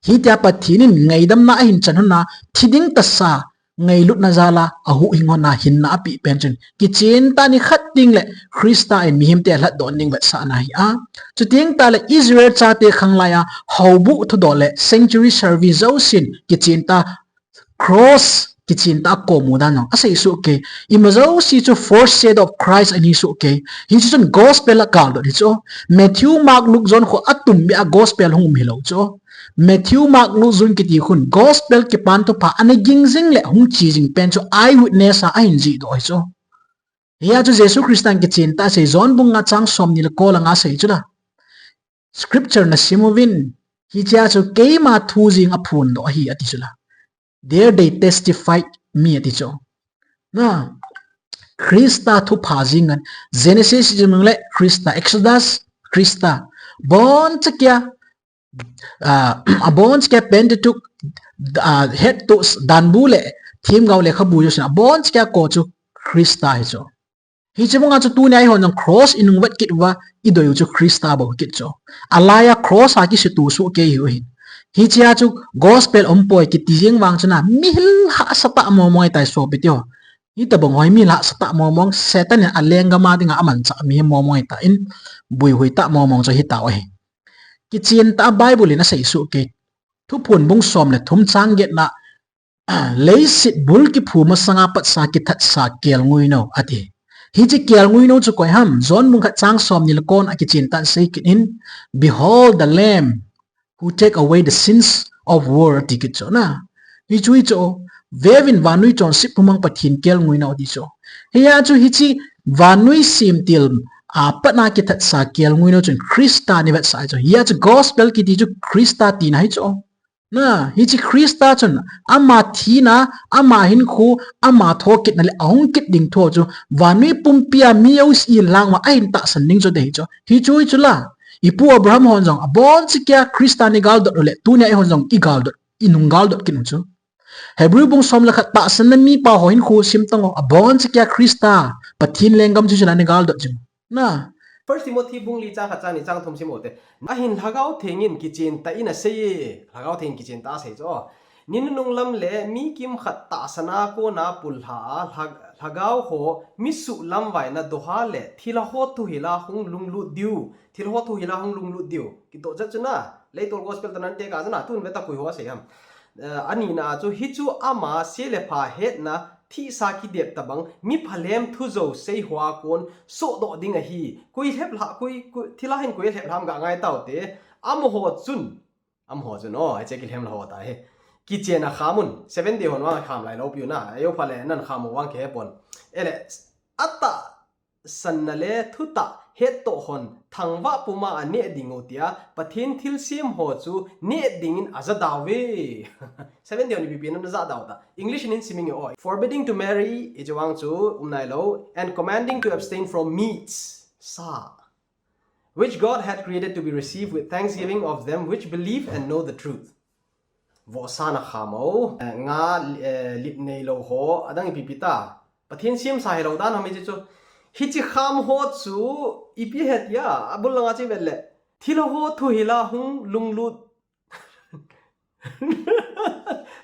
hitia Pathen in ngaidamna ahin chan hon a, thi ding tasa, ngailutna jal a, ahuhhing hon a, hinna apeh pen chun, kichen tah a nikhat teng le, Christa in mihem te alhatdoh ding vetsahna ahi a. Chuteng tah le Israel chate khanglai a, houbuh thudoh le, sanctuary service jousen, kichen tah a, cross kichen tah a komu dan jong asei soh kei. Ima jouse chu foreshadow of Christ ahi soh kei. Hichu chun gospel a galdot hi chu. Matthew, Mark, Luke, John khu atum beh a gospel hung um hilou chu. Matthew, Mark, Luke, John kiti khun gospel kipan thupha ana ging jing le hung che jing pen chu eyewitness a ahin jihdoh hi chu. Hia chu Jesu Christa in kichen tah asei, John bung nga chang somni le ko le nga asei chu la. Scripture na sim uvin, hichea chu keima thu jeng aphondoh ahi ati chu la. There they testified me ati chu. Na, Christa thupha jeng ngan, Genesis jong le Christa, Exodus Christa, aboncha kia, ah, aboncha kia Pentateuch, ah, hettoh danbu le themgao lekhabu jousen aboncha kia ko chu Christa hi chu. Hiche banga chu tunia eihon jong cross inung vet kit uva, idei u chu Christa bou kit chu. Alai a cross a kisuto soh kei hiu hin. Hichea chu gospel umpoi kiti jeng vang chun a mihil hahsa tah mong mong ahitai sopi teho. Hitabang ho hi mihil hahsa tah mong mong, Satan in alenggam a dinga amanchah mihem mong mong ahitan, buihui tah mong mong chu hitau ahi. Kichen tah a Bible in asei soh kei. Thuphon bung som le thum chang getna, leiset bul kiphu masanga patsa kithatsa kelngoi nou ati. Hiche kelngoi nou chu koi ham? John bung khat chang somni le ko na kichen tah in asei kit in, Behold the Lamb who take away the sins of world ati kit chu na. Hichu hi chu, veuvin vannoi chonset pumang Pathen kelngoi nou ati chu. Hia chu hiche vannoi semtil a patna kithatsa kelngoi nou chun Christa ivetsah hi chu. Hia chu gospel kiti chu Christa tina hi chu. Na, hiche Christa chun ama thina, ama hinkho, ama thokitna le ahung kit ding thu chu vannoi pumpia mi jouse lang uva ahin tahsan ding chu ahi chu. Hichu hi chu la. Ipu Abraham hon jong aboncha kia Christa in agaldot u le, tunia eihon jong igaldot, inung galdot kit u chu. Hebrew bung som le khat tahsanna mipa ho hinkho sim tang u, aboncha kia Christa, Pathen lenggam chu chu la ana galdot jing u. Na. First Timothy bung li chang khat chang ni chang thum sim u te. Ahin Lhagao Theng in kichen tah in asei e. Lhagao Theng in kichen tah asei chu. Ni nunung lam le mi kimkhat tahsan a kona pullha a, lha-, lhagao ho mi suhlamvaina doha le thilha ho thuhil a hung lunglut diu, thilha ho thuhil a hung lunglut diu. Kidoh chet chu na, Leitol Gospel toh nan te ka chu na, tun ve ta koi ho asei ham. Eh, anina chu, hichu ama se le pha hetna thihsa kidep tabang mi phalhem thu jou sei hoa kon sohdoh ding ahi. Koi lhep lha, koi, koi, thilha hin koi lhep lham ga ngai tau te. Amaho chun, amaho chun, oh, hiche kilhem lha ho ta hi. Kichen a kham un, Seventh Day hon vang kham lai lou piu na, ayo pha le nan kham u vang kihe pon. Ele, atahsanna le thutah hettoh hon thangvah puma aneh ding u tia, Pathen thilsem ho chu neh dingin aja dau ve. Seventh Day hon ipi pi nan aja dau ta. English in siming o. Forbidding to marry, hiche vang chu um nai lou, and commanding to abstain from meats, sa, which God had created to be received with thanksgiving of them which believe and know the truth. Vohsa na kham o, eh, nga, eh, lip nei lou ho, adang ipi pi ta. Pathen semsa hilou dan ham hiche chu. Hiche kham ho chu ipi he tia, abul langa che vet le. Thilha ho thuhil a hung lunglut.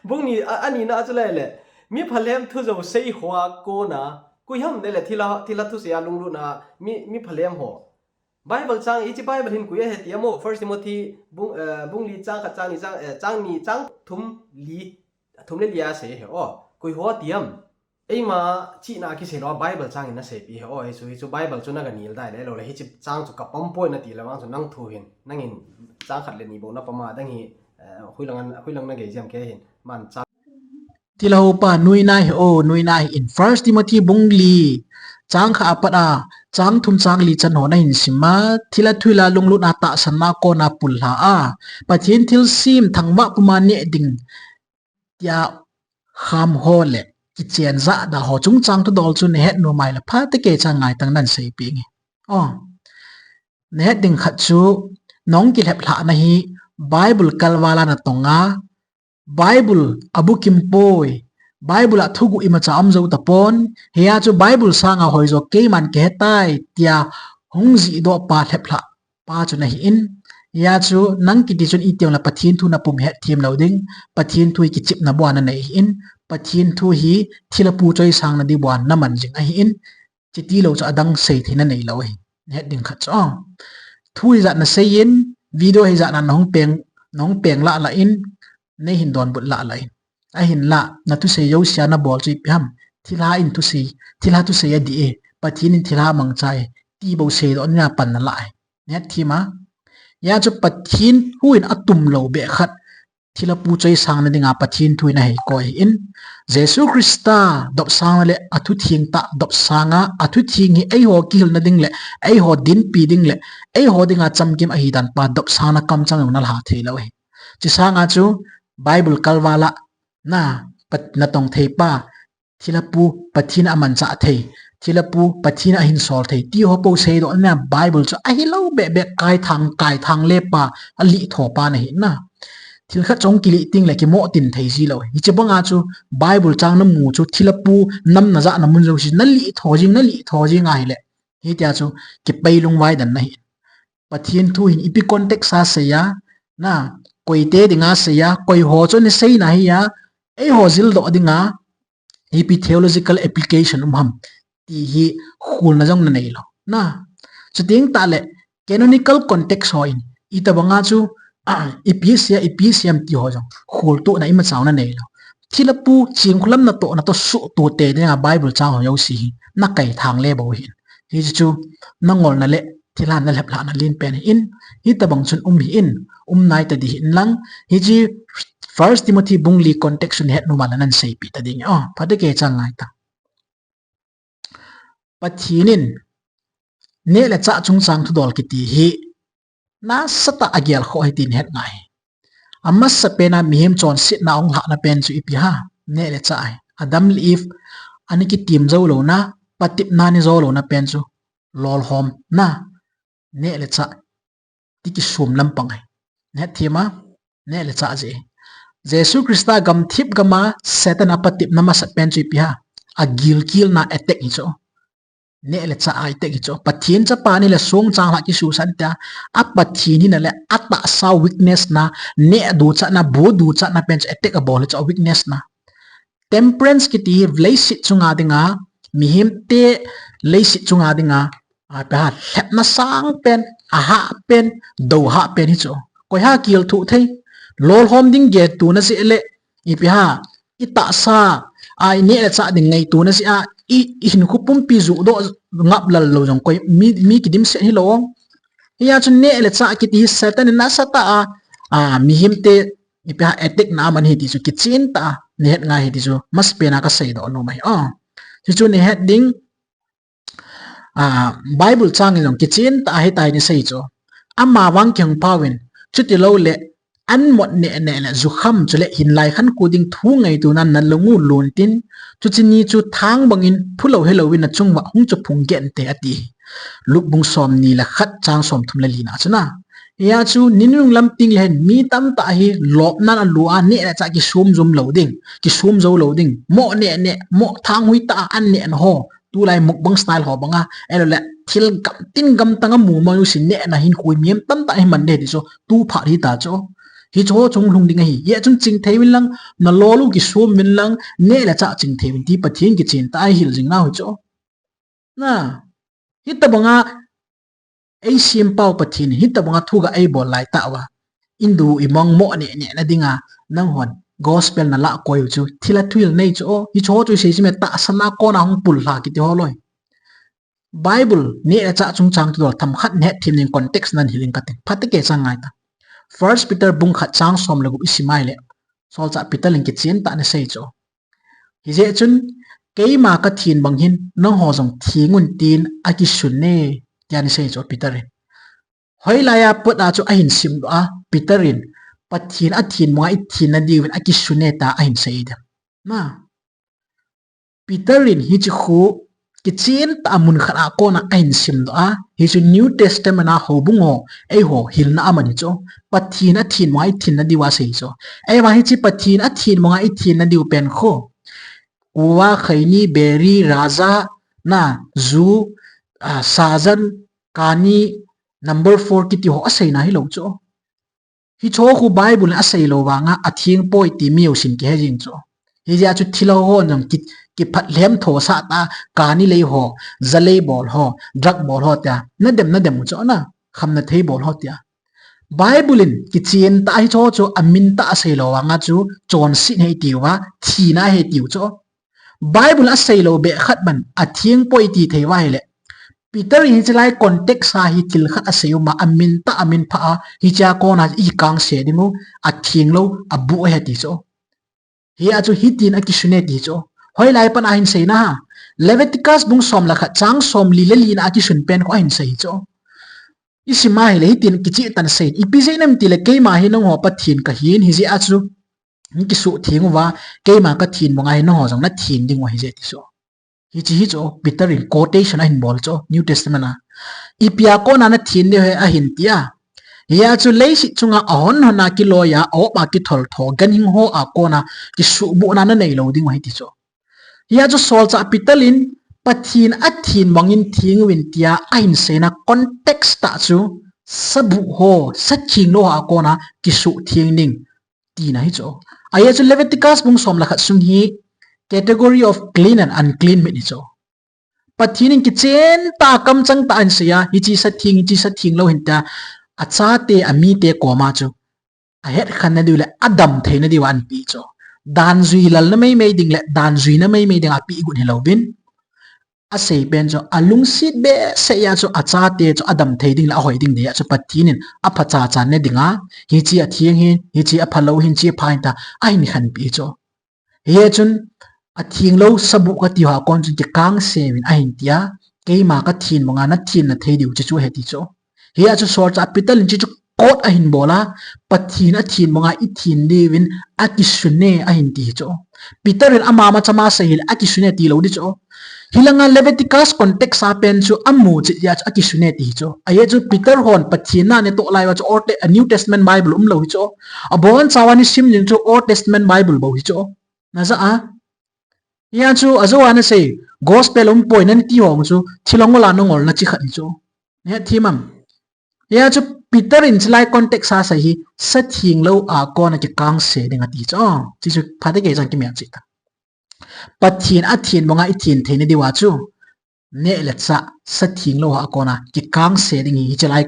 Bung ni, a, anina chu le le. Mi phalhem thu jou sei hoa kona. Koi ham de le thilha, thilha thusei a lunglutna, mi, mi phalhem ho. Bible chang, hiche Bible hin koi ahe ti amo, First Timothy bung, eh, bung li chang khat chang ni chang, eh, chang ni chang thum li, thum le li a sei he o. Koi ho ti am. Eima chihna kisei lou a Bible chang in asei pi he o. Hichu, hichu Bible chu na ga nil dai le lou le, hiche chang chu ka pom poi na ti le vang chu nang thu hin. Nangin chang khat le ni bou na pom a dang hi, eh, hoilang an, hoilang na gei jam ke hin. Man chang Thilha ho pa nuina hi o, nuina hi in First Timothy bung li, chang khat apat a, chang thum chang li chan ho na hin sim a, thilha thuhil a lunglut a tahsan a kona pullha a, Pathen thilsem thangvah puma neh ding tia kham ho le kichen ja da ho chungchang thudol chu na het nom a le pha te kei cha ngai tang nan sei pi nge. O, na het ding khat chu nong kilhep lhah na hi Bible kalval a na tong a, Bible a bukim poi. Bible a thuguh imacha um jou tapon. Hia chu Bible sanga hoi jo keiman kihe tai tia hung jih doh pa lhep lhah pa chu na hi in. Hia chu nang kiti chun iti ong le Pathen thu na pum het them lou ding. Pathen thu hi kichepna bou a na nei hi in. Pathen thu hi thilha pu choisang na di bou a na man jing ahi in. Chiti lou chu adang sei thei na nei lou hi. Na het ding khat chu. Thu hijat na sei in, video hijat na na hung peng, na hung peng lah lah in, nei hin donbut lah lah in. Ahinlah, na thusei jouse a na bol chu ipi ham. Thilha in thusei, thilha thusei adih e. Pathen in thilha amangcha e. Ti bou seidoh na pan na lah e. Na het them a. Hia chu Pathen thu in atum lou beh khat. Thilha pu choisang na dinga Pathen thu in ahei koi in. Jesu Christa dopsang na le athutheng tah dopsang a, athutheng hi eiho kihil na ding le, eiho dinpi ding le, eiho dinga chamkim ahi dan pa dopsang na kamchang jong na lha thei lou hi. Chi sanga chu Bible kalval a na, pat, na tong thei pa, thilha pu Pathen a manchah thei, thilha pu Pathen a hin sol thei, ti ho pou seidoh na Bible chu ahi lou beh beh kai thang, kai thang le pa, alih tho pa na hi na. Thil khat chong kilih ting le kimoh tin thei ji lou. Hiche banga chu Bible chang na mu chu thilha pu nam na ja na mun jouse na lih tho jing, na lih tho jing ahi le. Hitia chu kipei lungvai dan na hi. Pathen thu hin ipi context a sei a, na, koite dinga sei a, koi ho chu ni sei na hi a, eiho jildoh dinga, ipi theological application um ham, ti hi khulna jong na nei lou. Na, chuteng tah le, canonical context ho in, itobanga chu, ah, ipi sei a, ipi sei ham ti ho jong, khultohna imacha jong na nei lou. Thilha pu, chingkhulam na toh, na toh suhtoh te dinga Bible chang ho jouse hi, na kai thang le bou hi. Hichu, na ngolna le, thilha na lhep lhah na len pen hi in, hitobang chun um hi in, um nai ta di hi in lang, hiche First Timothy bung li context chu na het nom a le nan seipi ta ding. O, pha te kei cha ngai ta. Pathen in neh le chah chungchang thudol kiti hi nasatah a agel khoh ahi tin het ngai. Amasapen a mihem chonsetna ahung lhahna pen chu ipi ham, neh le chah ahi. Adam le Eve ana kitem jou louna, patepna ana jo louna pen chu lolhomna, neh le chah ti kisum lampang ahi. Na het them a, neh le chah jeh. Jesu Christa gamthip gam a Satan apatepna masat pen chu ipi ham, agilkelna attack hi chu. Neh le chah a attack hi chu. Pathen chapa nahile songchang lhah kisuhsah in tia. A Pathen hina le atahsa weakness na, neh duchatna, bu duchatna pen chu attack abol hi chu, a weakness na. Temperance kiti hi leiset chunga dinga, mihemte leiset chunga dinga, a, ipi ham, lhepna sang pen, ahah pen, dohah pen hi chu. Koi ham kihil thuh thei. Lolhom ding ngaito na jeh le, ipi ham, i tahsa a i neh le chah ding ngaito na jeh a, i, i hinkho pumpi johdoh ngap lal lou jong koi mi, mi kidimset hilou. Hijeh chun neh le chah kiti hi Satan in nasatah a, a, mihemte ipi ham attack na aman ahi ti chu kichen tah a nahet ngai ahi ti chu masapen a kaseidoh nom ahi. O, chuchu nahet ding, a, Bible chang in jong kichen tah a hitia hi asei chu. Amavang kihong pau in, chuti lou le, an mot neh neh le jukham chule hinlai khankho ding thu ngaito nan nalung u lon tin, chuche ni chu thang bang in phulou helou in nachung uva hung chu phung geh inte ati. Luke bung somni le khat chang somthum le li na chu na. Hijeh chu ninunung lam teng le hin mi tamtah hi lopna in alo a, neh le chah kisum jum lou ding, kisum jou lou ding. Moh neh neh, moh thang hui tah a an neh na ho. Tulai mukbang style ho banga, ahilou le thil gam, tin gam tang a mu ma u sin neh na hin khui mihem tamtah hi man de ti chu, tu phat hi ta chu. Hichu ho chu hung lhung ding ahi. Hijeh chun chingthei uvin lang, nalol u kisum uvin lang, neh le chah chingthei uvin ti Pathen kichen tah a ihil jing nau hi chu. Na, hitabanga eisempau Pathen in hitabanga thugah eibol lai tah uva, indu imong moh neh neh na dinga, nanghon gospel nalah koi u chu, thilha thuhil nei chu o, hichu ho chu isei chu me, tahsan a kona hung pul lha kiti ho loi. Bible neh le chah chungchang thudol themkhat nahet them ding, context nan hil in kating. Phatah kei chang ngai ta. First Peter bung khat chang som le gup isim a ahile, solchah Peter in kichen tah a anasei chu. Hijeh chun, keima kathen bang hin, nangho jong theng un tin akisun e, tia anasei chu Peter in. Hoilai a pat a chu ahin simdoh a, Peter in, Pathen athen banga ithen nadiuvin akisun e tia ahin sei dem. Na, Peter in hiche khu kichen tah a mun khat a kona ahin simdoh a, hichu New Testament a houbung ho, eiho hilna aman hi chu. Pathen athen banga ithen nadiu asei chu. Ahivang hiche Pathen athen banga ithen nadiu pen khu, kuva, khaini, beri, raja, na, ju, a, sajan, kani, number four kiti ho aseina hilou chu. Hichu khu Bible in asei lou vanga atheng poi ti mi jousen kihe jing chu. Hijeh a chu thilha ho jong ki, kiphat lhem tho sah tah a, kani lei ho, ja lei bol ho, drug bol ho tia, nadem nadem u chu na, khamna thei bol ho tia. Bible in kichen tah a hichu chu amin tah a asei lou vanga chu chonset ahi tiu va, thina ahi tiu chu. Bible asei lou beh khat bang atheng poi ti thei uva ahile, Peter in hiche lai context a hi thil khat asei u ma, amin tah, amin pha a, hichea kona ikangse ding u, atheng lou, abuh ahi ti chu. Hia chu hitin akisun e ti chu. Hoilai pat a ahin seina ham. Leviticus bung som le khat chang somli le li na a kisun pen khu ahin sei chu. Isim a ahile hitin kicheh tah in asei. Ipi jeh inem itile keima hi nangho Pathen kahin, hijeh a chu nakisuhtheng uva, keima kathen banga hi nangho jong nathen ding u ahi jeh ti chu. Hiche hi chu Peter in quotation ahin bol chu New Testament a. Ipi a kona nathen diu ham ahin tia. Hia chu leiset chunga ahon hon a kiloi a, a-op a kithol tho, ganhing ho a kona kisuhbuhna nanei lou ding u ahi ti chu. Hia chu solchah Peter in Pathen athen bangin theng uvin tia ahin seina context tah chu sabuh ho, satheng lou ho a kona kisuhtheng ding tina hi chu. Ahia chu Leviticus bung som le khat sung hi category of clean and unclean meat hi chu. Pathen in kichen tah a kamchang tah a ahin sei a, hiche satheng, hiche satheng lou ahin tia, achate, amite koma chu ahet khen nadiu le adam thei nadiu a ahin pe chu. Dan jui lalna meimei ding le dan juina meimei ding a apeh got hilouvin, asei pen chu alungset behseh a chu achate chu adam thei ding le ahoi ding dia chu Pathen in apha chacha ne dinga, hiche atheng ahin, hiche aphalou ahin, hiche apha ahin tia ahin khenpeh chu. Hichun atheng lou sabuh kati ho a kon chun kikangse uvin ahin tia, keima kathen banga nathen nathei diu chu chu ahi ti chu. Hia chu solchah Peter in chu chu quote ahin bol a, Pathen athen banga ithen diuvin akisun e ahin ti hi chu. Peter in ama machama asei hile akisun e ti lou di chu. Hilanga Leviticus context a pen chu amu chet jeh a chu akisun e ti hi chu. Ahia chu Peter hon Pathen na anatoh lai uva chu Old Te-, New Testament Bible umlou hi chu. Abonchauva nasim jing chu Old Testament Bible bou hi chu. Najah a. Hia chu ajou a anasei, Gospel um poi nati ho chu thilong ola nangol na chi khat hi chu. Nahet thim am? Hia chu Peter in chilai context a asei hi, sa theng lou a kona kikangse ding ati chu. Chi chu phatecha kimelchih ta. Pathen a theng banga i theng theina diuva chu neh le chah, sa theng lou a kona kikangse ding hi, hiche lai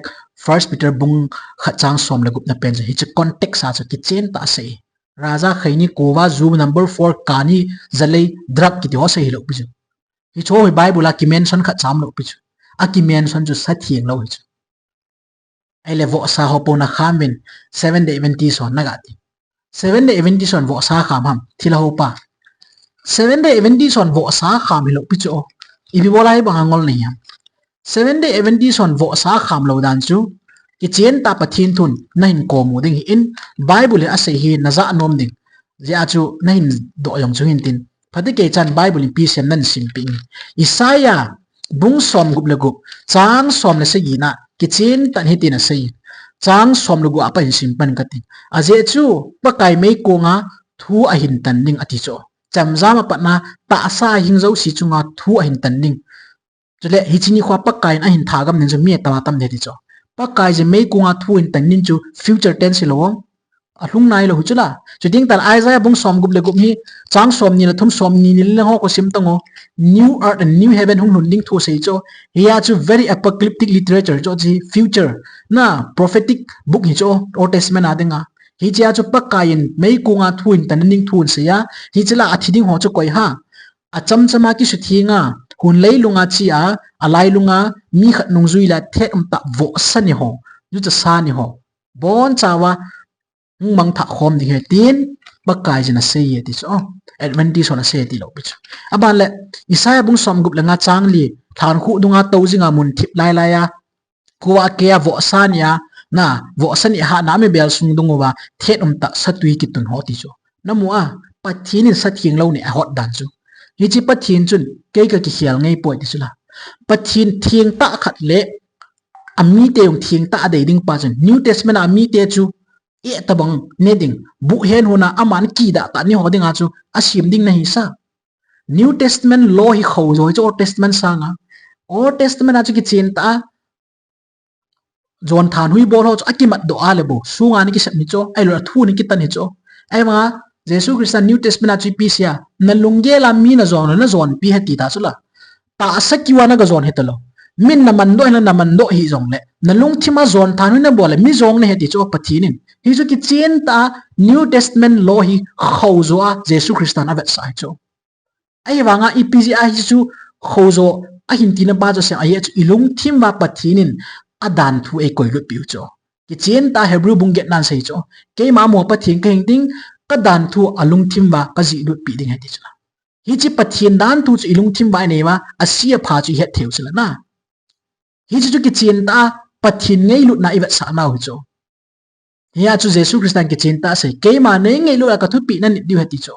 First Peter bung khat chang som le gup na pen chu, hiche context a chu kichen tah a asei. Raja khaini kova ju number four kani jalei drug kiti ho asei hilou pi chu. Hiche ho hi Bible a kimention khat cha umlou pi chu. A kimention chu sa theng lou hi chu. Ahile vohsa ho po na kham uvin, Seventh Day Adventist ho na ga ti. Seventh Day Adventist hon vohsa kham ham, thilha ho pa. Seventh Day Adventist hon vohsa kham hilou pi chu. Ipi bola hibanga ngol nahi ham? Seventh Day Adventist hon vohsa kham lou dan chu, kichen tah Pathen thun nahin kom u ding ahin, Bible in asei hi najah nom ding. Hijeh a chu nahin doh jong chu hin tin. Phatecha in Bible in ipi asei ham nahin sim peh inge. Isaiah bung som gup le gup, chang som le sagi na, kichen tah in hitin asei. Chang som le gup a pat hin sim pan kate. Ajeh chu, Pakai meikong a thu ahin tan ding ati chu. Chemjam a pat na, tahsa a hing jouse chunga thu ahin tan ding. Chule, hiche nikho a Pakai in ahin thagam ding chu mi atam atam ding ati chu. Pakai jeh meikong a thu ahin tan ding chu future tense hilou. Alhung nailou hi chu la. Chuteng tah Isaiah bung som gup le gup hi, chang som ni le thum, som ni ni le ho khu sim tang o. New earth and new heaven hung lhun ding thu asei chu. Hia chu very apocalyptic literature chu, chu future. Na prophetic book hi chu, Old Testament a dinga. Hichea chu Pakai in meikong a thu ahin tan ding thu asei a. Hiche la athi ding ho chu koi ham? Achamcham a kisutheng a, hun leilung a che a, alailung a mi khat nungjui le thet umtah vohsa ni ho, juchasa ni ho, boncha uva hung mangthah khom ding ahi tin, Pakai jin asei e ti chu. Adventist hon asei tilou pi chu. Aban le, Isaiah bung som gup le nga chang li, lhankhuh dunga tou jinga mun thip lai lai a, kua kea vohsa ni a, na, vohsa ni a hatna mi bel sung dung uva, thet umtah satui kitun ho ti chu. Namu a, Pathen in sa theng lou neh ahot dan chu. Hiche Pathen chun, kei kakikhel ngai poi ti chu la. Pathen theng tah khat le, amite jong theng tah adei ding pa chun. New Testament a amite chu, eh tabang ne ding, buh hen hon a aman kidah tah ni ho dinga chu, asem ding nahi sa. New Testament law hi khoh jo hi chu Old Testament sanga. Old Testament a chu kichen tah a, jon thanhui bol ho chu akimat doh a le bou, sunga ni kisem hi chu, ahilou le thu ni kitan hi chu. Ahivanga, Jesu Christa New Testament a chu ipi asei a, nalunggel a mi najon le najonpi ahi ti ta chu la. Tahsa kiu a naga jon hita lou. Min naman doh hile naman doh hih jongle, nalungthim a jon thanhui nabol le mi jong nahi ti chu Pathen in. Hichu kichen tah a New Testament law hi khoh jo a Jesu Christa in avetsah hi chu. Ahivanga ipi jeh a hichu khoh jo ahin tina pa chu asei em, ajeh chu ilungthim uva Pathen in adan thu eikoi lut piu chu. Kichen tah a Hebrew bung get na asei chu. Keima mo Pathen kahi ding, kadan thu alungthim uva kajih lut pi ding ahi ti chu. Hiche Pathen dan thu chu ilungthim uva inei uva, ase apha chu ihet thei u chu la na. Hiche chu kichen tah a Pathen ngailutna ivetsah nau hi chu. Hia chu Jesu Christa in kichen tah a asei, keima neingailut a kathupeh nanit diu ahi ti chu.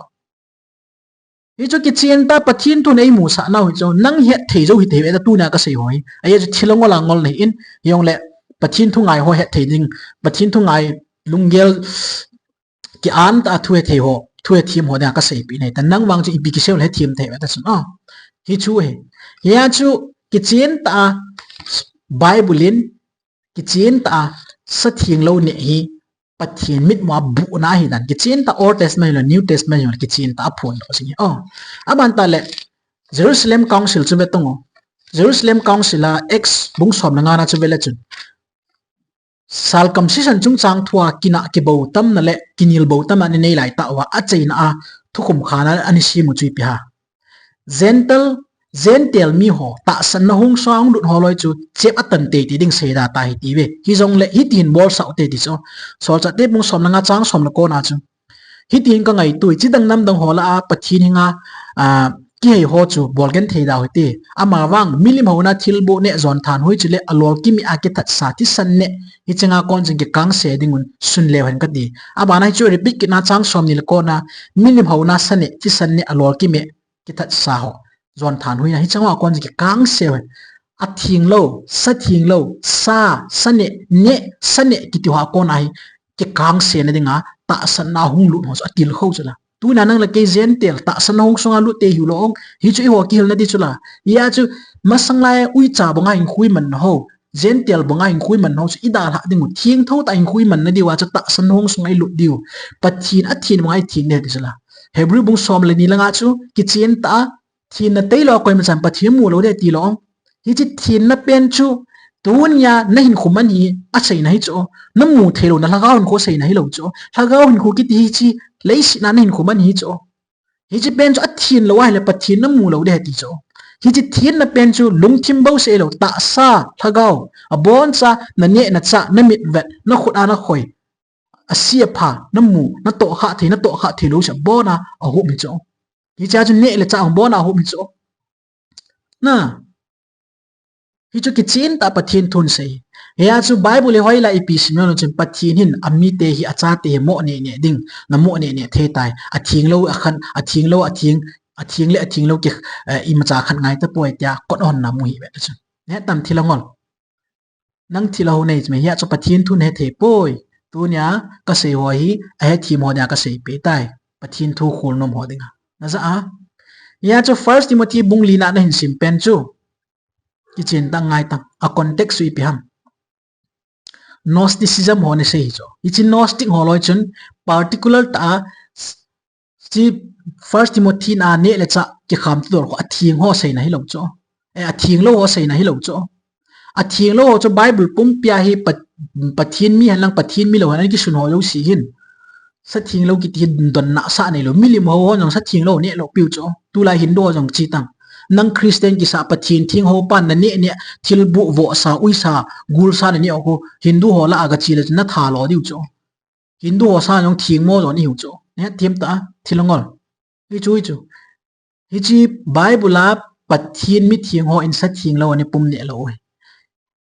Hichu kichen tah a Pathen thun eimusah nau hi chu, nang het thei jou hite ve ta tunia kasei ho hi. Ajeh chu thilong ola ngol nahi in, hijongle Pathen thu ngai ho het thei ding, Pathen thu ngai lunggel kian tah a thu hethem ho, thu hethem ho dinga kaseipeh nahi ta, nang vang chu ipi kisei le hethem thei ve ta chun a. Hichu ahi. Hia chu kichen tah a Bible in kichen tah a sa theng lou neh hi Pathen mitmu a buhna ahi dan. Kichen tah Old Testament le New Testament le kichen tah a phondoh jing ahi. Oh. Aban tah le Jerusalem Council chu ve tang o. Jerusalem Council a Acts bung som le nga na chu ve le chun, circumcision chungchang thua kinah kibou tamna le kinel bou tamna anei lai tah uva achaina a thukhum khat ana sem u chu ipi ham? Gentile, Gentile mi ho, tahsanna hung sa hung lut ho loi chu chep atan teitei ding seida tahi ti ve. Hijongle hiti hin bolsah u hite ti chu. Solchahte bung som le nga chang som le ko na chu. Hiti hin kangaito e, chidang namdang ho lah a Pathen henga, a, kihei ho chu bolgenthei da u hite. Amavang milim houna thilboh neh jon thanhoi chule alolkim a kithatsa thisan neh, hicheng a kon chun kikangse ding un sun leu hen kati. Abana hichu repeat kit na chang som ni le ko na, milim houna sa neh, thisan neh, alolkim a kithatsa ho, jon thanhoi na, hicheng a kon chun kikangse u hen. Atheng lou, sa theng lou, sa, sa neh, neh, sa neh kiti ho a kon ahi, kikangse na dinga tahsanna hung lut ho chu atilkhou chu la. Tuna nang le kei Gentile tahsa nahung sunga lut te hiu lo ong. Hichu eiho kihilna di chu la. Hia chu masang lai uicha banga hinkho iman na ho, Gentile banga hinkho iman na ho chu idalhah ding u. Thengtho tah hinkho iman na diu a chu tahsa nahung sunga ilut diu. Pathen athen banga itheng ding ti chu la. Hebrew bung som le ni langa chu kichen tah a, thenna tailou a koima chan Pathen mu lou ding ti lo ong. Hiche thenna pen chu tunia nahinkho man hi aseina hi chu. Namu theilou na lhagao hinkho seina hilou chu. Lhagao hinkho kiti hiche leiset a nahinkho man hi chu. Hiche pen chu athen lou ahile Pathen namu lou ding ti chu. Hiche thenna pen chu lungthim bou seilou, tahsa, lhagao, aboncha, naneh nachah, namitvet, nakhut a nakhoi, ase apha, namu, natoh khah thei, natoh khah thei lou se, abona ahom hi chu. Hichea chu neh le chah abona ahom hi chu. Na. Hichu kichen tah Pathen thun sei. Hia chu Bible hi hoilai ipi sim jong chun Pathen hin amite hi achate hi mo neh neh ding, namo neh neh thei tai. Atheng lou akhan, atheng lou, atheng, atheng le atheng lou ki, eh, imacha khat ngai tapoi tia kot hon na mu hi ve chu. Neh tam thil angol. Nang thil aho nei chu me hia chu Pathen thun hethei poi. Tunia kasei ho hi, ahethem ho dia kasei peh tai. Pathen thu khol nom ho dinga. Naja a. Hia chu First Timothy bung lina nahin sim pen chu. Kichen tah ngai tang. A context chu ipi ham. Gnosticism ho nasei hi chu. Hiche Gnostic ho loi chun particular tah a Hiche First Timothy na neh le chah kikham tu dol kho atheng ho seina hilou chu. Eh, atheng lou ho seina hilou chu. Atheng lou ho chu Bible pumpia hi Pat-, Pathen mi hen lang Pathen mi lou hen lang kisun ho jouse hin. Sa theng lou kiti hi donna sa neilou. Milim ho ho jong sa theng lou neh lou piu chu. Tulai Hindu ho jong chi tang. Nang Christian kisa Pathen theng ho pan naneh neh thil bu vohsa, uisa, gulsa naneh ho Hindu ho lah a gache le chu natha lo diu chu. Hindu ho sa jong theng mo jo ni hiu chu. Neh them tah, thil angol. Hichu, hichu. Hiche Bible a Pathen mi theng ho in sa theng lou ani pum neh lou u hi.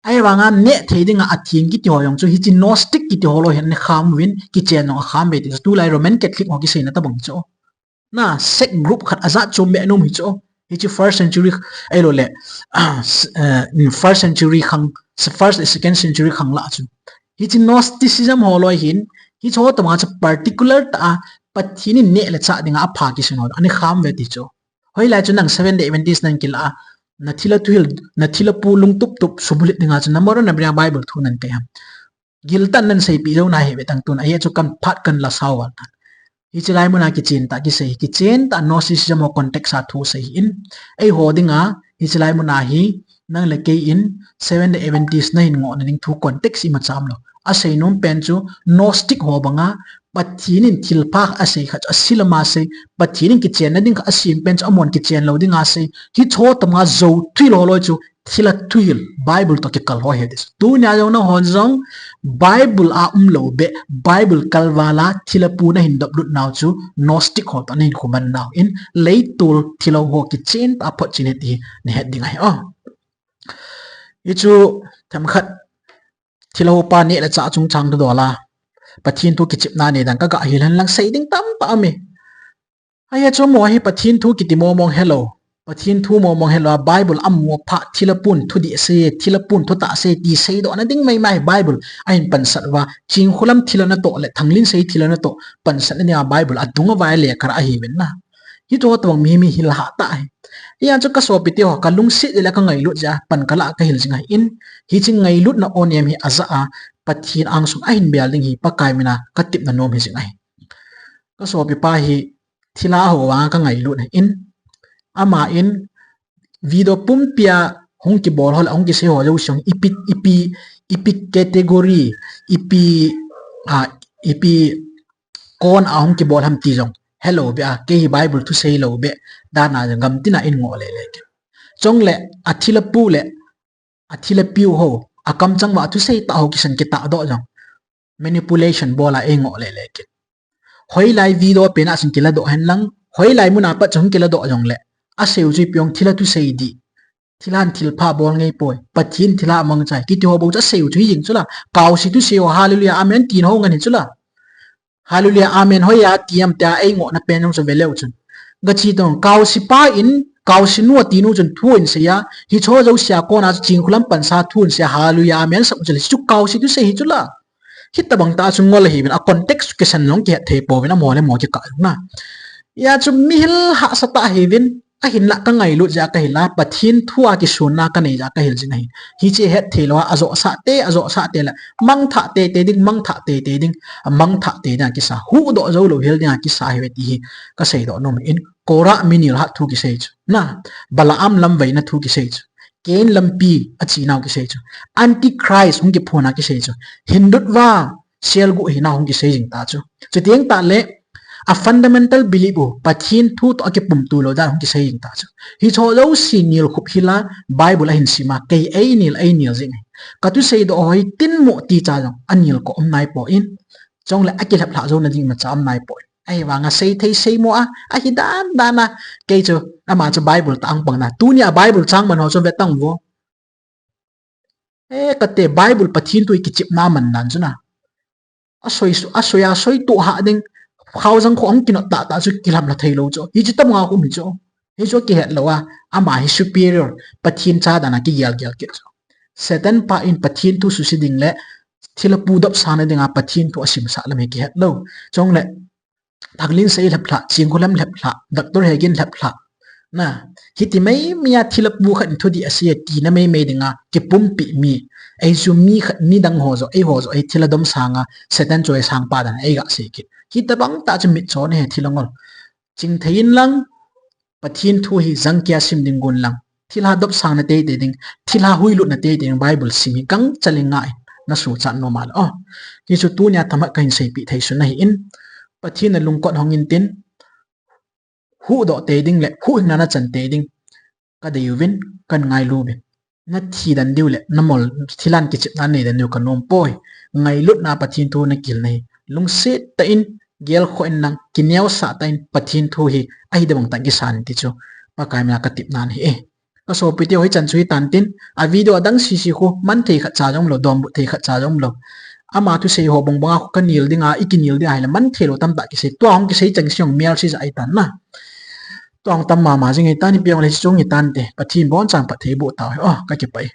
Ahivanga neh thei dinga atheng kiti ho jong chu hiche Gnostic kiti ho loi hin ani kham uvin kichen jong akham ve ti chu. Tulai Roman Catholic ho kiseina tabang chu. Na, sect group khat ajat chom be nom hi chu. Hiche first century, ahilou le, ah, s-, eh, in first century khang, s-, first le second century khang lah chu. Hiche Gnosticism ho loi hin, hiche ho tobanga chu particular tah a, Pathen in neh le chah dinga apha kisun ho, ani kham ve ti chu. Hoilai chu nang Seventh Day Adventist nang kilah a, nathil a thuhil, nathil a pu lungtup tup subulhit dinga chu, namorna bria Bible thu nang kai ham. Giltah nan seipeh jou nahi ve tang tun, ahi chu kan phat kan la sao val tan. Hiche lai muna kichen tah kisei, kichen tah Gnosticism ho context a thu sei in. Eiho dinga, hiche lai muna hi, nang le kei in, Seventh Day Adventist nahin ngohna ding thu context ima cham lou. Asei nom pen chu, Gnostic ho banga, Pathen in thilpha asei khat chu, asil ama sei, Pathen in kichenna ding khat asem pen chu, amon kichen lou dinga sei. Hiche ho tobanga jou thuhil ho loi chu, thilha thuhil Bible toh kikal ho hi ti chu. Tunia jong nahon jong Bible a umlou beh, Bible kalval a thilha pu nahin doplut nau chu Gnostic ho toh nahin khuman nau in, leitol thilha ho kichen tah a photchet in ti nahet ding ahi o. Hichu themkhat thilha pa neh le chah chungchang thu dol a Pathen thu kichepna nei dan kaga hil hen lang sei ding tamtah aume. Ahi chu mo hi Pathen thu kiti momong helou. Pathen thu momong helou a Bible a mu a pha thilha pun thudih sei, thilha pun thutah sei ti seidohna ding maimai hi Bible ahin pansat uva. Chingkhulam thilha natoh le Thanglinsei thilha natoh pansatna dinga Bible adung uva lekha ahi uvin na. Hiche ho tobang mi hi mi hil hah tah hi. Hia chu kasopi teho kalungset le kangailut jeh a pan kalah kahil jing ahi in. Hiche ngailutna onem hi ajah a Pathen angsung ahin bel ding hi Pakai mina katepna nom hi jing ahi. Kasopi pa hi thilha ho vanga kangailut ahi in. Ama in video pumpia hung kibol ho le hung kisei ho jouse ipi, ipi, ipi category, ipi, ah, ipi kon a hung kibol ham ti jong helou beh a, kei hi Bible thu seilou beh dan a jong gamtina in ngoh lele kit. Chule athilha pu le athilha piu ho, akamchang uva athusei tah ho kisan kitah doh jong manipulation bol a ei ngoh lele kit. Hoilai video pen a chun kiladoh hen lang, hoilai muna pat chun kiladoh jongle, asei u chu ipi ong thilha thusei dih. Thilhan thilpha bol ngei poi. Pathen thilha amangchai. Kiti ho bou chu asei u chu hijeng chu la. Kaosi thusei ho, hallelujah, amen, tin ho ngen hi chu la. Hallelujah, amen, hoiya ti am tia ei ngohna pen jong chu veleu chun. Gachi tong, kaosi pa in, kaosi nu ati nu chun thu in seiya, hiche ho jousea kona chu Chingkhulam pansa thu in seiya, hallelujah, amen, sah u chu le, chu kaosi thusei hi chu la. Hitabang tah chu ngol ahi uvin, a context kisan jong kihet thei pouvin, amo le amo kikah jong na. Hia chu mihil hahsa tah hiuvin, ahinlah ka ngailut jeh a ka hil a, Pathen thu a kisonna ka nei jeh a ka hil jing ahi. Hiche hetthei lou a, ajoh sah te, ajoh sah te le, mangthah teitei ding, mangthah teitei ding, amangthah teitei ding a kisa, huhdoh jou lou hel ding a kisa ahiuve ti hi ka seidoh nom in, Korah mi nilhah thu kisei chu. Na, Balaam lamvaina thu kisei chu. Cain lampi achenau kisei chu. Antichrist hung kiphonna kisei chu. Hindutva, selguh hinau hung kisei jing ta chu. Chuteng tah le, a fundamental belief u, Pathen thu toh akipumtu lou dan hung kisei jing ta chu. Hicheho jouse nilkhup hil a, Bible ahin sim a, kei ei nil, ei nil jing ahi. Ka thuseidoh ho hi tin mo ti cha jong, anilkoh um naipoi. Chule akilheplhah jouna ding imacha um naipoi. Ahivanga seithei seimo a, ahi dan dan a, kei chu, ama chu Bible tah a hung pang na. Tunia Bible chang man ho chu ve tang vo. E, kati Bible Pathen thu kichepna man dan chu na. Asoi, asoi a soi toh hah ding, khaojang kho hung kinot tah tah chu kilhamla thei lou chu. Hichu tobang a um hi chu. Hichu akihet lou a, ama hi superior, Pathen cha dan a kigel gel kit chu. Satan pa in Pathen thu suse ding le, thilha pu dopsang na ding a Pathen thu asimsah lam hi kihet lou. Chule, Thanglinsei lheplhah, Chingkholam lheplhah, Doctor Hegin lheplhah. Na, hiti mai mai a thilha pu khat in thudih asei e tina mai mai ding a, kipumpi mi. Ei chu mi khat, midang ho joh, eiho joh, ei thilha domsang a, Satan chu eisang pa dan a, eiga sei kit. Hitobang tah chu mitcho ahi thilha ngol. Chingthei in lang, Pathen thu hi jangkia sim ding gon lang. Thilha dopsang na teitei ding, thilha huilut na teitei ding, Bible sim hi gangchal in nga in, na suhchat nom a le. Oh, hichu tunia themkhat kahin seipeh thei sun ahi in, Pathen a lungkot hong in tin, huhdoh tei ding le, huhhingna na chan tei ding, ka deiuvin, kan ngailu uvin. Na thi den diu le, na mol thilan kichepna nei den diu ka nom poi. Ngailutna Pathen thu na kihil na hi. Lungset tah in, gelkhoh in lang, kineosah tah in, Pathen thu hi, ahi tobang tah kisan ti chu, Pakai mina ka tepna ahi e. Ka sopite ho, hichan chu hitan tin, a video adang sese khu, man thei khatcha jong lou, donbut thei khatcha jong lou. Ama thusei ho bang bang a khu ka nil ding a, i kinil ding a hile, man thei lou tamtah kisei, tua hung kisei cheng seh jong mel sei ja ahi tan na. Tua hung tam mama jing ahi tan, ipi hung le hiche chung hitan te, Pathen in abonchan phatthei boh tau hen. Oh, ka kipah e.